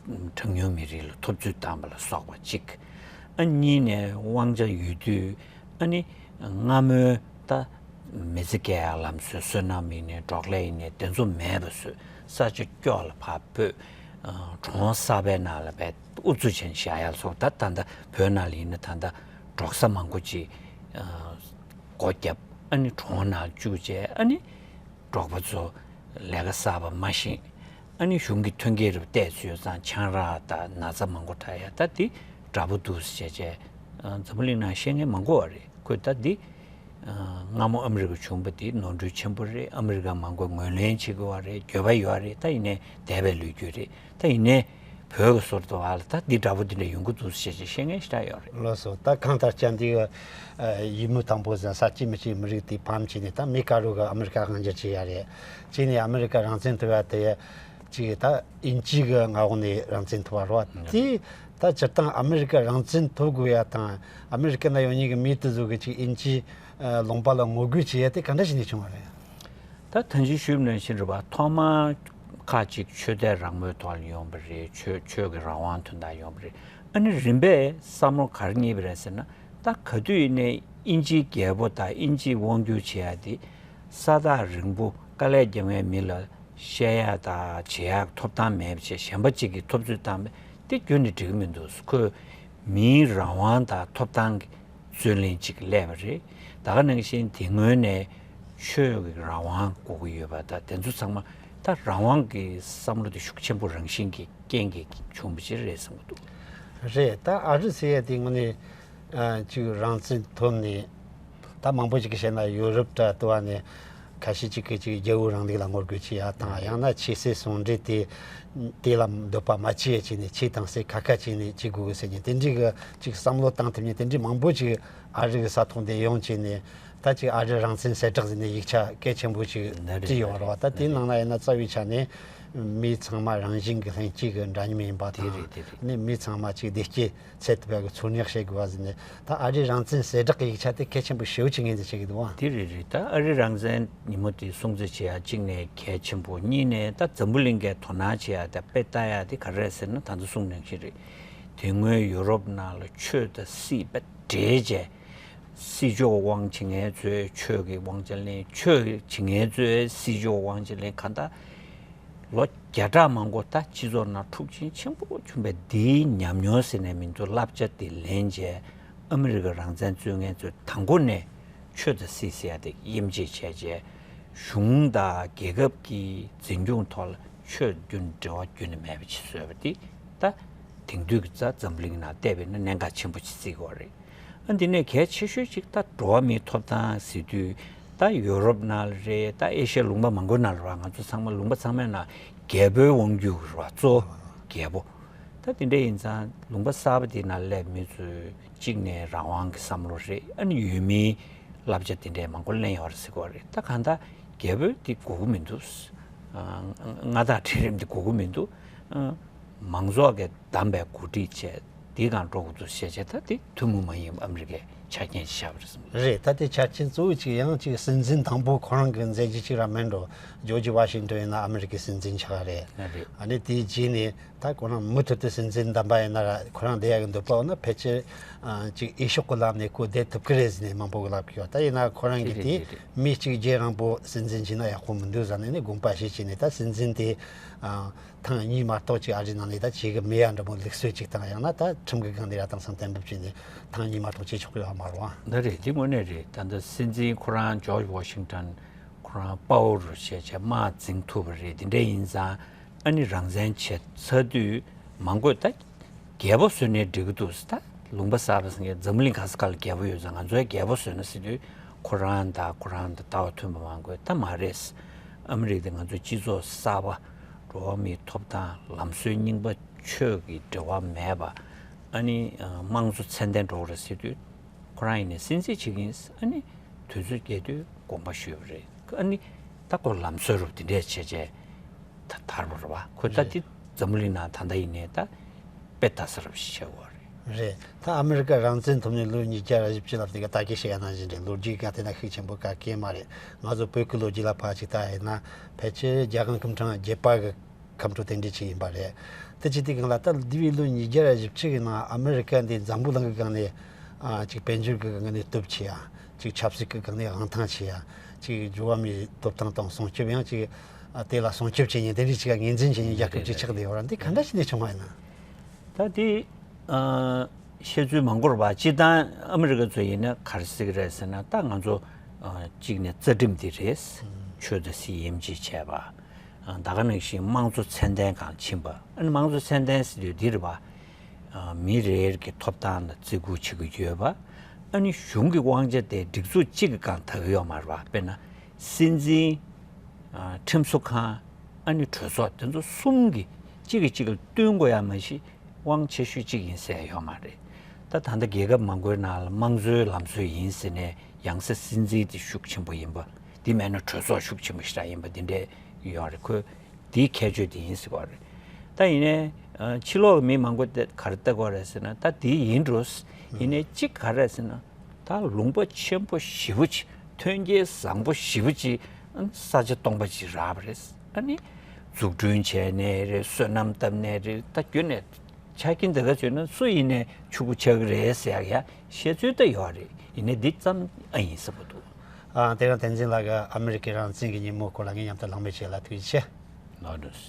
གྲངས་ཉུང་མི་རིགས་ལ་འཐབ་རྩོད་བཏང་བ་ལ་སོགས་པ་གཅིག། ཨ་གཉིས་ནས་དབང་ཆ་ཡོད་དུས་ཨ་ནི་སྔ་མོའི་ད་མི་ཚེ་སྐྱེལ་ཡག་ལམ་སྲོལ། སོ་ནམ་ཡིན་ནའི་འབྲོག་ལས་ཡིན་ནའི་དེ་ཚོ་མེད་པ་བཟོས། ས་ཆ་སྐྱོ་ལ་ཕར་སྤོས། ཨ་གྲོང་གསར་པའི་ནང་ལ་བས་ཨུ་ཚུགས་ཆེན་བཞག་ཡ་ལ་སོགས། ད་ད་ལྟ་བོད་ནང་ལ་ཡིན་ན་ད་ལྟ་འབྲོག་ས་མང་པོ་ཅིག་ཨ་སྒོ་བརྒྱབ། ཨ་ནི་གྲོང་ནང་བཅུག་བྱས། ཨ་ནི་འབྲོག་པ་ཚོ་ལས་ཀ་གསར་པ་མ་ཤེས། ཨ་ནི་གཞུང་གི་མཐུན་རྐྱེན་རེ་བལྟས་ཚུལ་ཙང་ཆང་རག་དང་ན་ཚ་མང་པོ་དྲག་ཡ། ད་འདི་འདྲ་པོ་འདུག་ཟེར་བྱས། ཨ་འཛམ་བུ་གླིང་ནང་བཤད་མཁན་མང་པོ་ཡོད་རེད། ཁོས་ད་འདི་ཨ་སྔ་མོ་ཨ་མི་རི་ཀ་བྱུང་བ་འདི་ནོར་འཁྲུལ་ཆེན་པོ་རེད། ཨ་མི་རི་ཀ་མང་པོས་ངོས་ལེན་བྱེད་དགོས་པ་རེད། འགྱོད་པ་ཡོད་རེད། ད་ཡིན་ནའི་འདས་པའི་ལོ་རྒྱུས་རེད། ད་ཡིན་ནའི་བོད་ཀྱི་ཟུར་དུ་བ་ལ་ད་འདི་འདྲ་པོ་འདི་འདྲ་ཡོང་གི་འདུག་ཟེར་བྱས་བཤད་མཁན་ཞེ་དྲག་ཡོད་རེད། ལགས་སོ། ད་གང་ལྟར་ཀྱང་འདི་གི་ཨ་ཡུལ་མི་དང་པོ་ཟེར། ས་སྐྱེས་མི་གཅིག་མི་རིགས་དེ་ཕམ་བྱས་ནས་ད་མི་དཀར་པོ་གིས་ཨ་མི་རི་ཀ་དབང་སྒྱུར་བྱས་ཡ་རེད། བྱས་ནས་ཨ་མི་རི་ཀ་རང་བཙན་ཐོབ་ཡ་དེ་ཅིག་ད་དབྱིན་ཇི་གི་མངའ་འོག་ནས་རང་བཙན་ཐོབ་པ་རེད་བ། དེ་ད་སྤྱིར་བཏང་ཨ་མི་རི་ཀ་རང་བཙན་ཐོབ་དགོས་ཡ་དང་། ཨ་མི་རི་ཀ་ནང་ཡོད་མཁན་གྱི་མི་དེ་ཚོ་གིས་ཅིག་དབྱིན་ཇི་ཨ་ལུང་པ་ལ་ངོ་རྒོལ་བྱེད་ཡ་དེ་ག་འདྲ་བྱས་ནས་བྱུང་བ་རེད། ད་ཐེངས་གཅིག་ཞུས་པ་ནང་བཞིན་རེད་བ། ཐོག་མར་ཁ་ཅིག་ཆོས་དད་རང་མོས་ཐོག་ལ་ཡོང་བ་རེད། ཆོས་ཆོས་ཀྱི་རང་དབང་དོན་དག་ཡོང་བ་རེད། ཨ་ནི་རིམ་པས་བསམ་བློ་ག་རེ་རྙེད་པ་རེད་ཟེར་ན། ད་ག་དུས་ཡིན་ནའི་དབྱིན་ཇིའི་རྒྱལ་པོ་དང་དབྱིན་ཇིས་དབང་བསྒྱུར་བྱེད་ཡ་དེ་ས་ཐག་རིང་པོ། དཀའ་ལས་རྒྱབ་མཁན་མི་ལ་བཤད་ཡ་དང་བྱེད་ཡ་ཐོབ་ཐང་མེད་པ་བྱས། གཞན་པ་གཅིག་གིས་འཐབ་རྩོད་བཏང་བས་དེ་ཁྱོན་ནས་འགྲིག་གི་མི་འདུག། ཁོས་མིའི་རང་དབང་དང་ཐོབ་ཐང་གི་རྩོད་གླེང་ཅིག་སླེབས་པ་རེད། ད་ག་ནང་བཞིན་དེ་སྔོན་ནས་ཆོས་ཀྱི་རང་དབང་དགོས་ཀྱི་ཡོད་པ་དང་། དེ་ཚོ་ཚང་མ་ད་རང་དབང་གི་བསམ་བློ་དེ་ཤུགས་ཆེན་པོ་རང་བཞིན་གྱི་རྐྱེན་གྱིས་བྱུང་བ་ཅིག་རེད་བསམ་གྱི་འདུག། རེད། ད་ཨ་རི་ཟེར་ཡ་དེ་དངོས་གནས་ཨ་ཅིག་རང་བཙན་ཐོབ་ནས། ད་མང་པོ་ཅིག་གིས་བཤད་ན་ཡུ་རོབ་འདྲ་དུ་བ་ནས་ཁ་ཤས་ཅིག་གིས་ཅིག་རྒྱལ་པོའི་རིང་ལུགས་ལ་ངོ་རྒོལ་བྱེད་ཡ་དང་། ཡང་ན་ཆོས་སྲིད་ཟུང་འབྲེལ་དེ་དེ་ལ་འདོད་པ་མ་བྱེད་ཡ་བྱས་ནས། ཆོས་དང་སྲིད་ཁ་ཁ་བྱས་ནས་བྱེད་དགོས་གི་ཟེར་མཁན་དེ་འདྲའི་གི་ཅིག་བསམ་བློ་བཏང་ཐུབ་མཁན་དེ་འདྲའི་མང་པོ་ཅིག་ཨ་རི་གི་ས་ཐོག་འདིར་ཡོང་བྱས་ནས། ད་ཅིག་ཨ་རི་རང་བཙན་གསལ་བསྒྲགས་ཟེར་ནས་ཡིག་ཆ་གལ་ཆེན་པོ་ཅིག་ནི་རེད། བྲིས་ཡོད་རེད་བ། ད་དེའི་ནང་ན་ཡིན་ན་རྩ་བའི་ཆ་ནས་མི་ཚང་མ་རང་བཞིན་གྱི་ལྷན་སྐྱེས་ཀྱི་འདྲ་མཉམ་ཡིན་པ་དེ་དང་། རེད། དེ་རེད། ནི་མི་ཚང་མ་ཅིག་བདེ་སྐྱིད་ཚད་ཐུབ་པ་གི་འཚོ་གནས་བྱེད་དགོས་པ་ཟེར་ནས། ད་ཨ་རི་རང་བཙན་གསལ་བསྒྲགས་ཀྱི་ཡིག་ཆ་དེ་གལ་ཆེན་པོ་ཞེ་པོ་ཅིག་ངོས་འཛིན་བྱེད་ཀྱི་འདུག་བ། དེ་རེད་རེད། ད་ཨ་རི་རང་བཙན་ཉིན་མོ་དེ་སྲུང་བརྩི་བྱེད་ཡ་གཅིག་ནས་གལ་ཆེན་པོ། གཉིས་ནས་ད་འཛམ་བུ་གླིང་གིས་དོ་སྣང་བྱེད་ཡ་དང་དཔེ་ལྟ་ཡ་དེ་ག་རེ་རེད་ཟེར་ན། ད་ལྟ་གསུངས་ནང་བཞིན་རེད། དེ་སྔོན་ཡུ་རོབ་ནང་ལ་ཆོས་དང་སྲིད་དཔེ་འདྲེས་བྱས། སྲིད་ཕྱོགས་དབང་བྱེད་མཁན་ཚོས་ཆོས་ཀྱི་དབང་ཆ་ལེན། ཆོས་བྱེད་མཁན་ཚོས་སྲིད་ཕྱོགས་དབང་ཆ་ལེན། གང་ལྟར་ལོ་བརྒྱ་ཕྲག་མང་པོ་ད་སྤྱི་ཚོགས་ནང་འཁྲུག་ཆེན་ཆེན་པོ་བྱུང་བའི་འདིའི་ཉམས་མྱོང་ཟེར་ནས་མི་འདུག་བསླབ་བྱ་དེ་ལེན་བྱས། ཨ་མི་རི་ཀ་རང་བཙན་རྩོད་མཁན་ཚོས་དང་པོ་ནས་ཆོས་དང་སྲིད་ཟེར་ཡ་དེ་དབྱེ་འབྱེད་བྱས་བྱས། གཞུང་དང་རྒྱལ་ཁབ་ཀྱི་འཛིན་སྐྱོང་ཐོག་ལ་ཆོས་བརྒྱུད་འབྲེལ་བ་རྒྱུན་ནས་མེད་པ་ཅིག་བཟོས་པ་དེ་ད་དེང་དུས་ཀྱི་ད་འཛམ་གླིང་ནང་བལྟས་པས་ན་གནད་འགག་ཆེན་པོ་ཅིག་བརྩི་དགོས་རེད། ཨ་འདི་ནས་གལ་ཆེ་ཤོས་ཅིག་ད་འགྲོ་བ་མིའི་ཐོབ་ཐང་ཟེར་དུས། ད་ཡུ་རོབ་ནང་ལ་རེད། ད་ཨེ་ཤི་ཡ་ལུང་པ་མང་པོའི་ནང་ལ་རེད་བ། ང་ཚོ་ཚང་མ་ལུང་པ་ཚང་མའི་ནང་རྒྱལ་པོའི་དབང་སྒྱུར་རེད་བ། གཙོ་བོ་རྒྱལ་པོ། ད་དེ་འདྲ་ཡིན་ཙང་ལུང་པ་གསར་པ་དེ་ནང་སླེབས་མི་ཚོས་གཅིག་ནས་རང་དབང་གི་བསམ་བློ་རེད། ཨ་ནི་ཡུལ་མིའི་བསླབ་བྱ་དེ་འདྲའི་མང་པོ་ལེན་ཡོད་རེད་ཟེར་གྱི་ཡོད་རེད། ད་གང་ལྟར་རྒྱལ་པོ་དེ་དགོས་ཀྱི་མི་འདུག་ཨ་མངའ་བདག་ཁྲི་རིམ་དེ་དགོས་ཀྱི་མི་འདུག་ཨ་མང་ཚོགས་ཀྱིས་བདམས་པའི་འགོ་ཁྲིད་བྱས་དེའི་སྒང་འགྲོ་དགོས་འདུག་ཟེར་བྱས། ད་དེ་ཐུན་མོང་མ་ཡིན་པ་ཨ་མི་རི་ཀའི་ཆ་རྐྱེན་ཞིག་ཆགས་པ་རེད་བསམ་གྱི་འདུག་རེད། ད་དེ་ཆ་རྐྱེན་གཙོ་བོ་གཅིག་ཡང་གཅིག་སྲིད་འཛིན་དང་པོ་ཁོ་རང་གི་མཛད་རྗེས་གཅིག་ར་མིན་འགྲོ། ཇོར་ཇི་ཝ་ཤིང་ཏོན་ཡིན་ན་ཨ་མི་རི་ཀའི་སྲིད་འཛིན་ཆགས་རེད། རེད། ཨ་ནི་དེའི་རྗེས་ནས་ད་ཁོ་རང་མུ་མཐུད་དུ་སྲིད་འཛིན་བདམས་པ་ཡིན་ན་ར། ཁོ་རང་བསྡད་ཡག་གི་འདོད་པ་འོ་ན་ཕལ་ཆེར་ཨ་ཅིག་འོས་ཤོག་གི་ལམ་ནས་ཁོ་བསྡད་ཐུབ་ཀྱི་རེད་ཟེར་ནས་མང་པོ་གིས་ལབ་ཀྱི་ཡོད། ད་ཡིན་ན་ཁོ་རང་གིས་རེད། དེ་རེད་རེད། མི་གཅིག་རྗེས་རིང་པོ་སྲིད་འཛིན་བྱས་ན་ཡག་པོ་མི་འདུག་ཟེར་ནས་ནས་དགོངས་པ་བཞེས་བྱས་ནས། ད་སྲིད་འཛིན་དེ་ཨ་ཐེངས་གཉིས་མ་གཏོགས་ཅིག་ཨ་རིའི་ནང་ནས་ད་བྱེད་གི་མེད་ཡ་འདྲ་མོ་ལུགས་སྲོལ་ཅིག་དང་། ཡང་ན་ད་ཁྲིམས་ཀྱི་སྒང་ནས་ར་དེང་སང་གཏན་འབེབས་བྱས་ནས་ཐེངས་གཉིས་མ་གཏོགས་བྱེད་ཆོག་གི་ཡོད་མ་རེད་བ། འདི་རེད། འདི་དངོས་གནས་རེད། ད་ལྟ་སྲིད་འཛིན་ཁོ་རང་ཇོར་ཇི་ཝ་ཤིང་ཏོན་ཁོ་རང་དཔའ་བོ་རུ་བྱས་བྱས་དམག་འཛིང་ཐུབ་པ་རེད། འདི་འདྲ་ཡིན་ཙང་ཨ་ནི་རང་བཙན་བྱས་ཚར་དུས་མང་པོས་ད་རྒྱལ་པོ་བཟོས་ནས་འགྲིག་གི་འདུག་ཟེར། ད་ལུང་པ་གསར་པ་ཟེར་མཁན་འཛམ་གླིང་ག་ས་ག་ལ་རྒྱལ་པོ་ཡོད་ཙང་ང་ཚོའི་རྒྱལ་པོ་བཟོས་ན་ཟེར་དུས་ཁོ་རང་དང་ཁོ་རང་དང་ལྟ་བ་མཐུན་པ་མང་པོས་ད་མ་རེད། ཨ་མི་རི་ཀ་དེ་ང་ཚོའི་སྤྱི་ཚོགས་གསར་པ། འགྲོ་བ་མིའི་ཐོབ་ཐང་། ལམ་སྲོལ་རྙིང་པ། ཆོས་ཀྱི་འབྲེལ་བ་མེད་པ། ཨ་ནི་ཨ་དམངས་གཙོ་ཚད་ལྡན་འགྲོ་གི་རེད་ཟེར་དུས་ཁོ་རང་ཡིན་ནའི་སྲིད་འཛིན་བྱེད་ཀྱི་ཡིན། ཨ་ནི་དུས་ཚོད་རྒྱས་དུས་དགོངས་པ་ཞུས་པ་རེད། ཨ་ནི་ད་ཁོ་ལམ་སྲོལ་རུ་དེ་འདྲས་བྱས་བྱས་ད་དར་བ་རེད་བ། ཁོ་ད་རེད། དེ་འཛམ་བུ་གླིང་ནང་ད་ལྟ་ཡིན་ནའི་ད་དཔེ་ལྟ་ས་རབ་ཞིག་ཆགས་ཡོད་རེད། རེད། ད་ཨ་མི་རི་ཀ་རང་བཙན་ཐོབ་ནས་ལོ་ཉིས་བརྒྱ་ར་བཞི་བཅུ་ལབ་དེ་ག་ད་གིན་བཤད་ཡ་ནང་བཞིན་རེད། ལོ་རྒྱུས་ག་དེ་ན་ཤུགས་ཆེན་པོ་ག་གེ་མ་རེད། ང་ཚོ་བོད་ཀྱི་ལོ་རྒྱུས་ལ་ཕར་ཅིག་ལྟ་ཡིན་ན་ཕལ་ཆེར་རྒྱལ་དབང་སྐུ་ཕྲེང་བརྒྱད་པ་གི་ཁམས་ཕྲུག་དེ་འདྲ་ཅིག་ཡིན་པ་རེད། དེ་ཅིག་དེ་སྒང་ལ་ད་འདས་པའི་ལོ་ཉིས་བརྒྱ་ར་བཞི་བཅུ་གི་ནང་ཨ་མི་རི་ཀ་འདི་འཛམ་བུ་གླིང་གི་སྒང་ནས་ཨ་ཅིག་དཔལ་འབྱོར་གི་སྒང་ནས་སྟོབས་ཆེ་ཡ། ཅིག་ཆབ་སྲིད་ཀྱི་སྒང་ནས་དབང་ཐང་ཆེ་ཡ། ཅིག་འགྲོ་བ་མིའི་ཐོབ་ཐང་དང་སྲུང་སྐྱོབ། ཡང་ཅིག་ཨ་དེ་ལ་སྲུང་སྐྱོབ་བྱེད་མཁན་དེ་འདྲ་ཅིག་ག་ངོས་འཛིན་བྱེད་མཁན་རྒྱལ་ཁབ་ཅིག་ཆགས་བསྡད་ཡོད་ར། འདི་ག་འདྲ་ཞིག་ནས་བྱུང་བ་ཡིན་ན། ད་དེ་ཨ་བཤད་ཚུལ་མང་པོ་རེད་པ། སྤྱིར་བཏང་ཨ་མི་རི་ཀ་ཚོ་ཡིན་ན་ག་རེ་ཟེར་གི་རེད་ཟེར་ན། ད་ང་ཚོ་ཨ་གཅིག་ནས་རྩ་ཁྲིམས་འདི་རེད། ཆོས་དང་སྲིད་དབྱེ་འབྱེད་བྱས་པ། ཨ་ད་ག་ནང་བཞིན་དམངས་གཙོ་ཚད་ལྡན་སྒང་ཕྱིན་པ། ཨ་ནི་དམངས་གཙོ་ཚད་ལྡན་ཟེར་དུས་འདི་རེད་པ། ཨ་མི་རེ་རེ་གི་ཐོབ་ཐང་ལ་བརྩི་བཀུར་བྱེད་དགོས་ཀྱི་ཡོད་པ། ཨ་ནི་གཞུང་གི་དབང་ཆ་དེ་སྒྲིག་འཛུགས་གཅིག་གི་སྒང་དག་གི་ཡོད་མ་རེད་པ། དཔེར་ན་སྲིད་འཛིན། ཨ་ཁྲིམས་བཟོ་ཁང་། ཨ་ནི་གྲོས་ཚོགས། དེ་ཚོ་གསུམ་གྱི་གཅིག་གིས་གཅིག་ལ་བསྟུན་དགོས་ཡ་མ་གཞི་དབང་ཆེ་ཤོས་གཅིག་ཡིན་ཟེར་ཡ་ཡོད་མ་རེད། ད་ད་ལྟ་རྒྱལ་ཁབ་མང་པོའི་ནང་ལ་དམངས་གཙོའི་ལམ་སྲོལ་ཡིན་ཟེར་ནས་ཡང་སྲིད་སྲིད་འཛིན་དེ་ཤུགས་ཆེན་པོ་ཡིན་པ། དེ་མེད་ན་གྲོས་ཚོགས་ཤུགས་ཆེན་པོ་ཞེ་དྲག་ཡིན་པ་འདི་འདྲས་ཡོད་རེད། ཁོས་དེའི་ཁྱད་ཆོས་དེ་ཡིན་ཟེར་བ་རེད། ད་ཡིན་ནའི་ཨ་ཕྱི་ལོགས་ཀྱི་མི་མང་པོ་དེ་ག་རེ་ལྟ་གི་ཡོད་རེད་ཟེར་ན། ད་དེ་ཡིན་འགྲོ། ཡིན་ནའི་གཅིག་ག་རེ་རེད་ཟེར་ན། ད་ལུང་པ་ཆེན་པོ་ཞེ་པོ་ཅིག་ཐོན་སྐྱེད་བཟང་པོ་ཞེ་པོ་ཅིག་ས་ཆ་སྟོང་པ་ཅིག་རག་པ་རེད། ཨ་ནི་འཛུགས་སྐྲུན་བྱས་ནའི་རེད། སོ་ནམ་བཏབ་ནའི་རེད། ད་རྒྱུན་ནས་ཆ་རྐྱེན་དེ་ག་བྱོས་ན་སུ་ཡིན་ནའི་ཕྱུག་པོ་ཆགས་ཀྱི་རེད་ཟེར་ཡག་ཡ་བཤད་ཚུལ་ད་ཡོད་རེད། ཡིན་ནའི་འདི་ཙམ་ཨ་ཡིན་ས་པོ་འདུག་ཨ་དེ་རིང་བསྟན་འཛིན་ལགས་ཀྱིས་ཨ་མི་རི་ཀའི་རང་བཙན་གྱི་ཉིན་མོའི་སྐོར་ལ་ངའི་མཉམ་དུ་གླེང་མོལ་བྱས་ལ་ཐུགས་རྗེ་ཆེ། ལགས་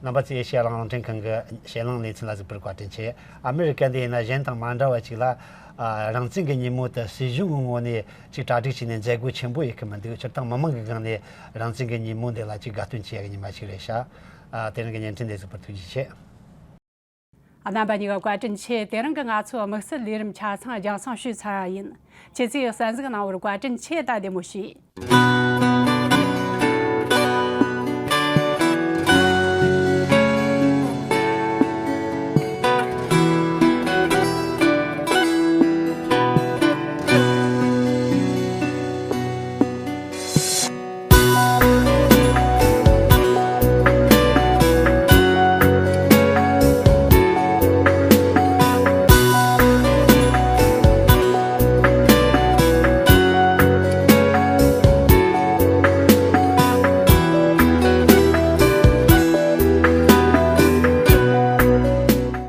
འགྲོ། རྣམ་པ་ཚོས་ཨེ་ཤེ་ཡ་རང་དབང་རླུང་འཕྲིན་ཁང་གི་ཞལ་ལུང་ལེ་ཚན་ལ་གཟིགས་པར་བཀའ་དྲིན་ཆེ། ཨ་མི་རི་ཀ་འདི་ཡིན་ན་གཞན་དང་མ་འདྲ་བ་ཅིག་ལ། ཨ་རང་བཙན་གྱི་ཉིན་མོ་དེ་སྲིད་གཞུང་གི་ངོས་ནས་ཅིག་གྲ་སྒྲིག་བྱས་ནས་མཛད་སྒོ་ཆེན་པོ་ཡེད་གི་མི་འདུག་སྤྱིར་བཏང་མི་མང་གི་སྒང་ནས་རང་བཙན་གྱི་ཉིན་མོ་འདི་ལ་ཅིག་དགའ་སྟོན་བྱེད་ཡ་གི་ཉིན་མ་ཞིག་རེད་ཤག་ཨ་དེ་རིང་གི་བརྙན་འཕྲིན་འདི་གཟིགས་པར་ཐུགས་རྗེ་ཆེ། རྣམ་པ་གཉིས་ཀ་བཀའ་དྲིན་ཆེ། དེ་རིང་གི་ང་ཚོའི་དམིགས་བསལ་ལས་རིམ་ཆ་ཚང་རྒྱང་སྲིང་ཞུས་ཚར་བ་ཡིན། ཁྱེད་ཚོས་གསན་གཟིགས་གནང་བར་བཀའ་དྲིན་ཆེ། ད་བདེ་མོ་བྱོས།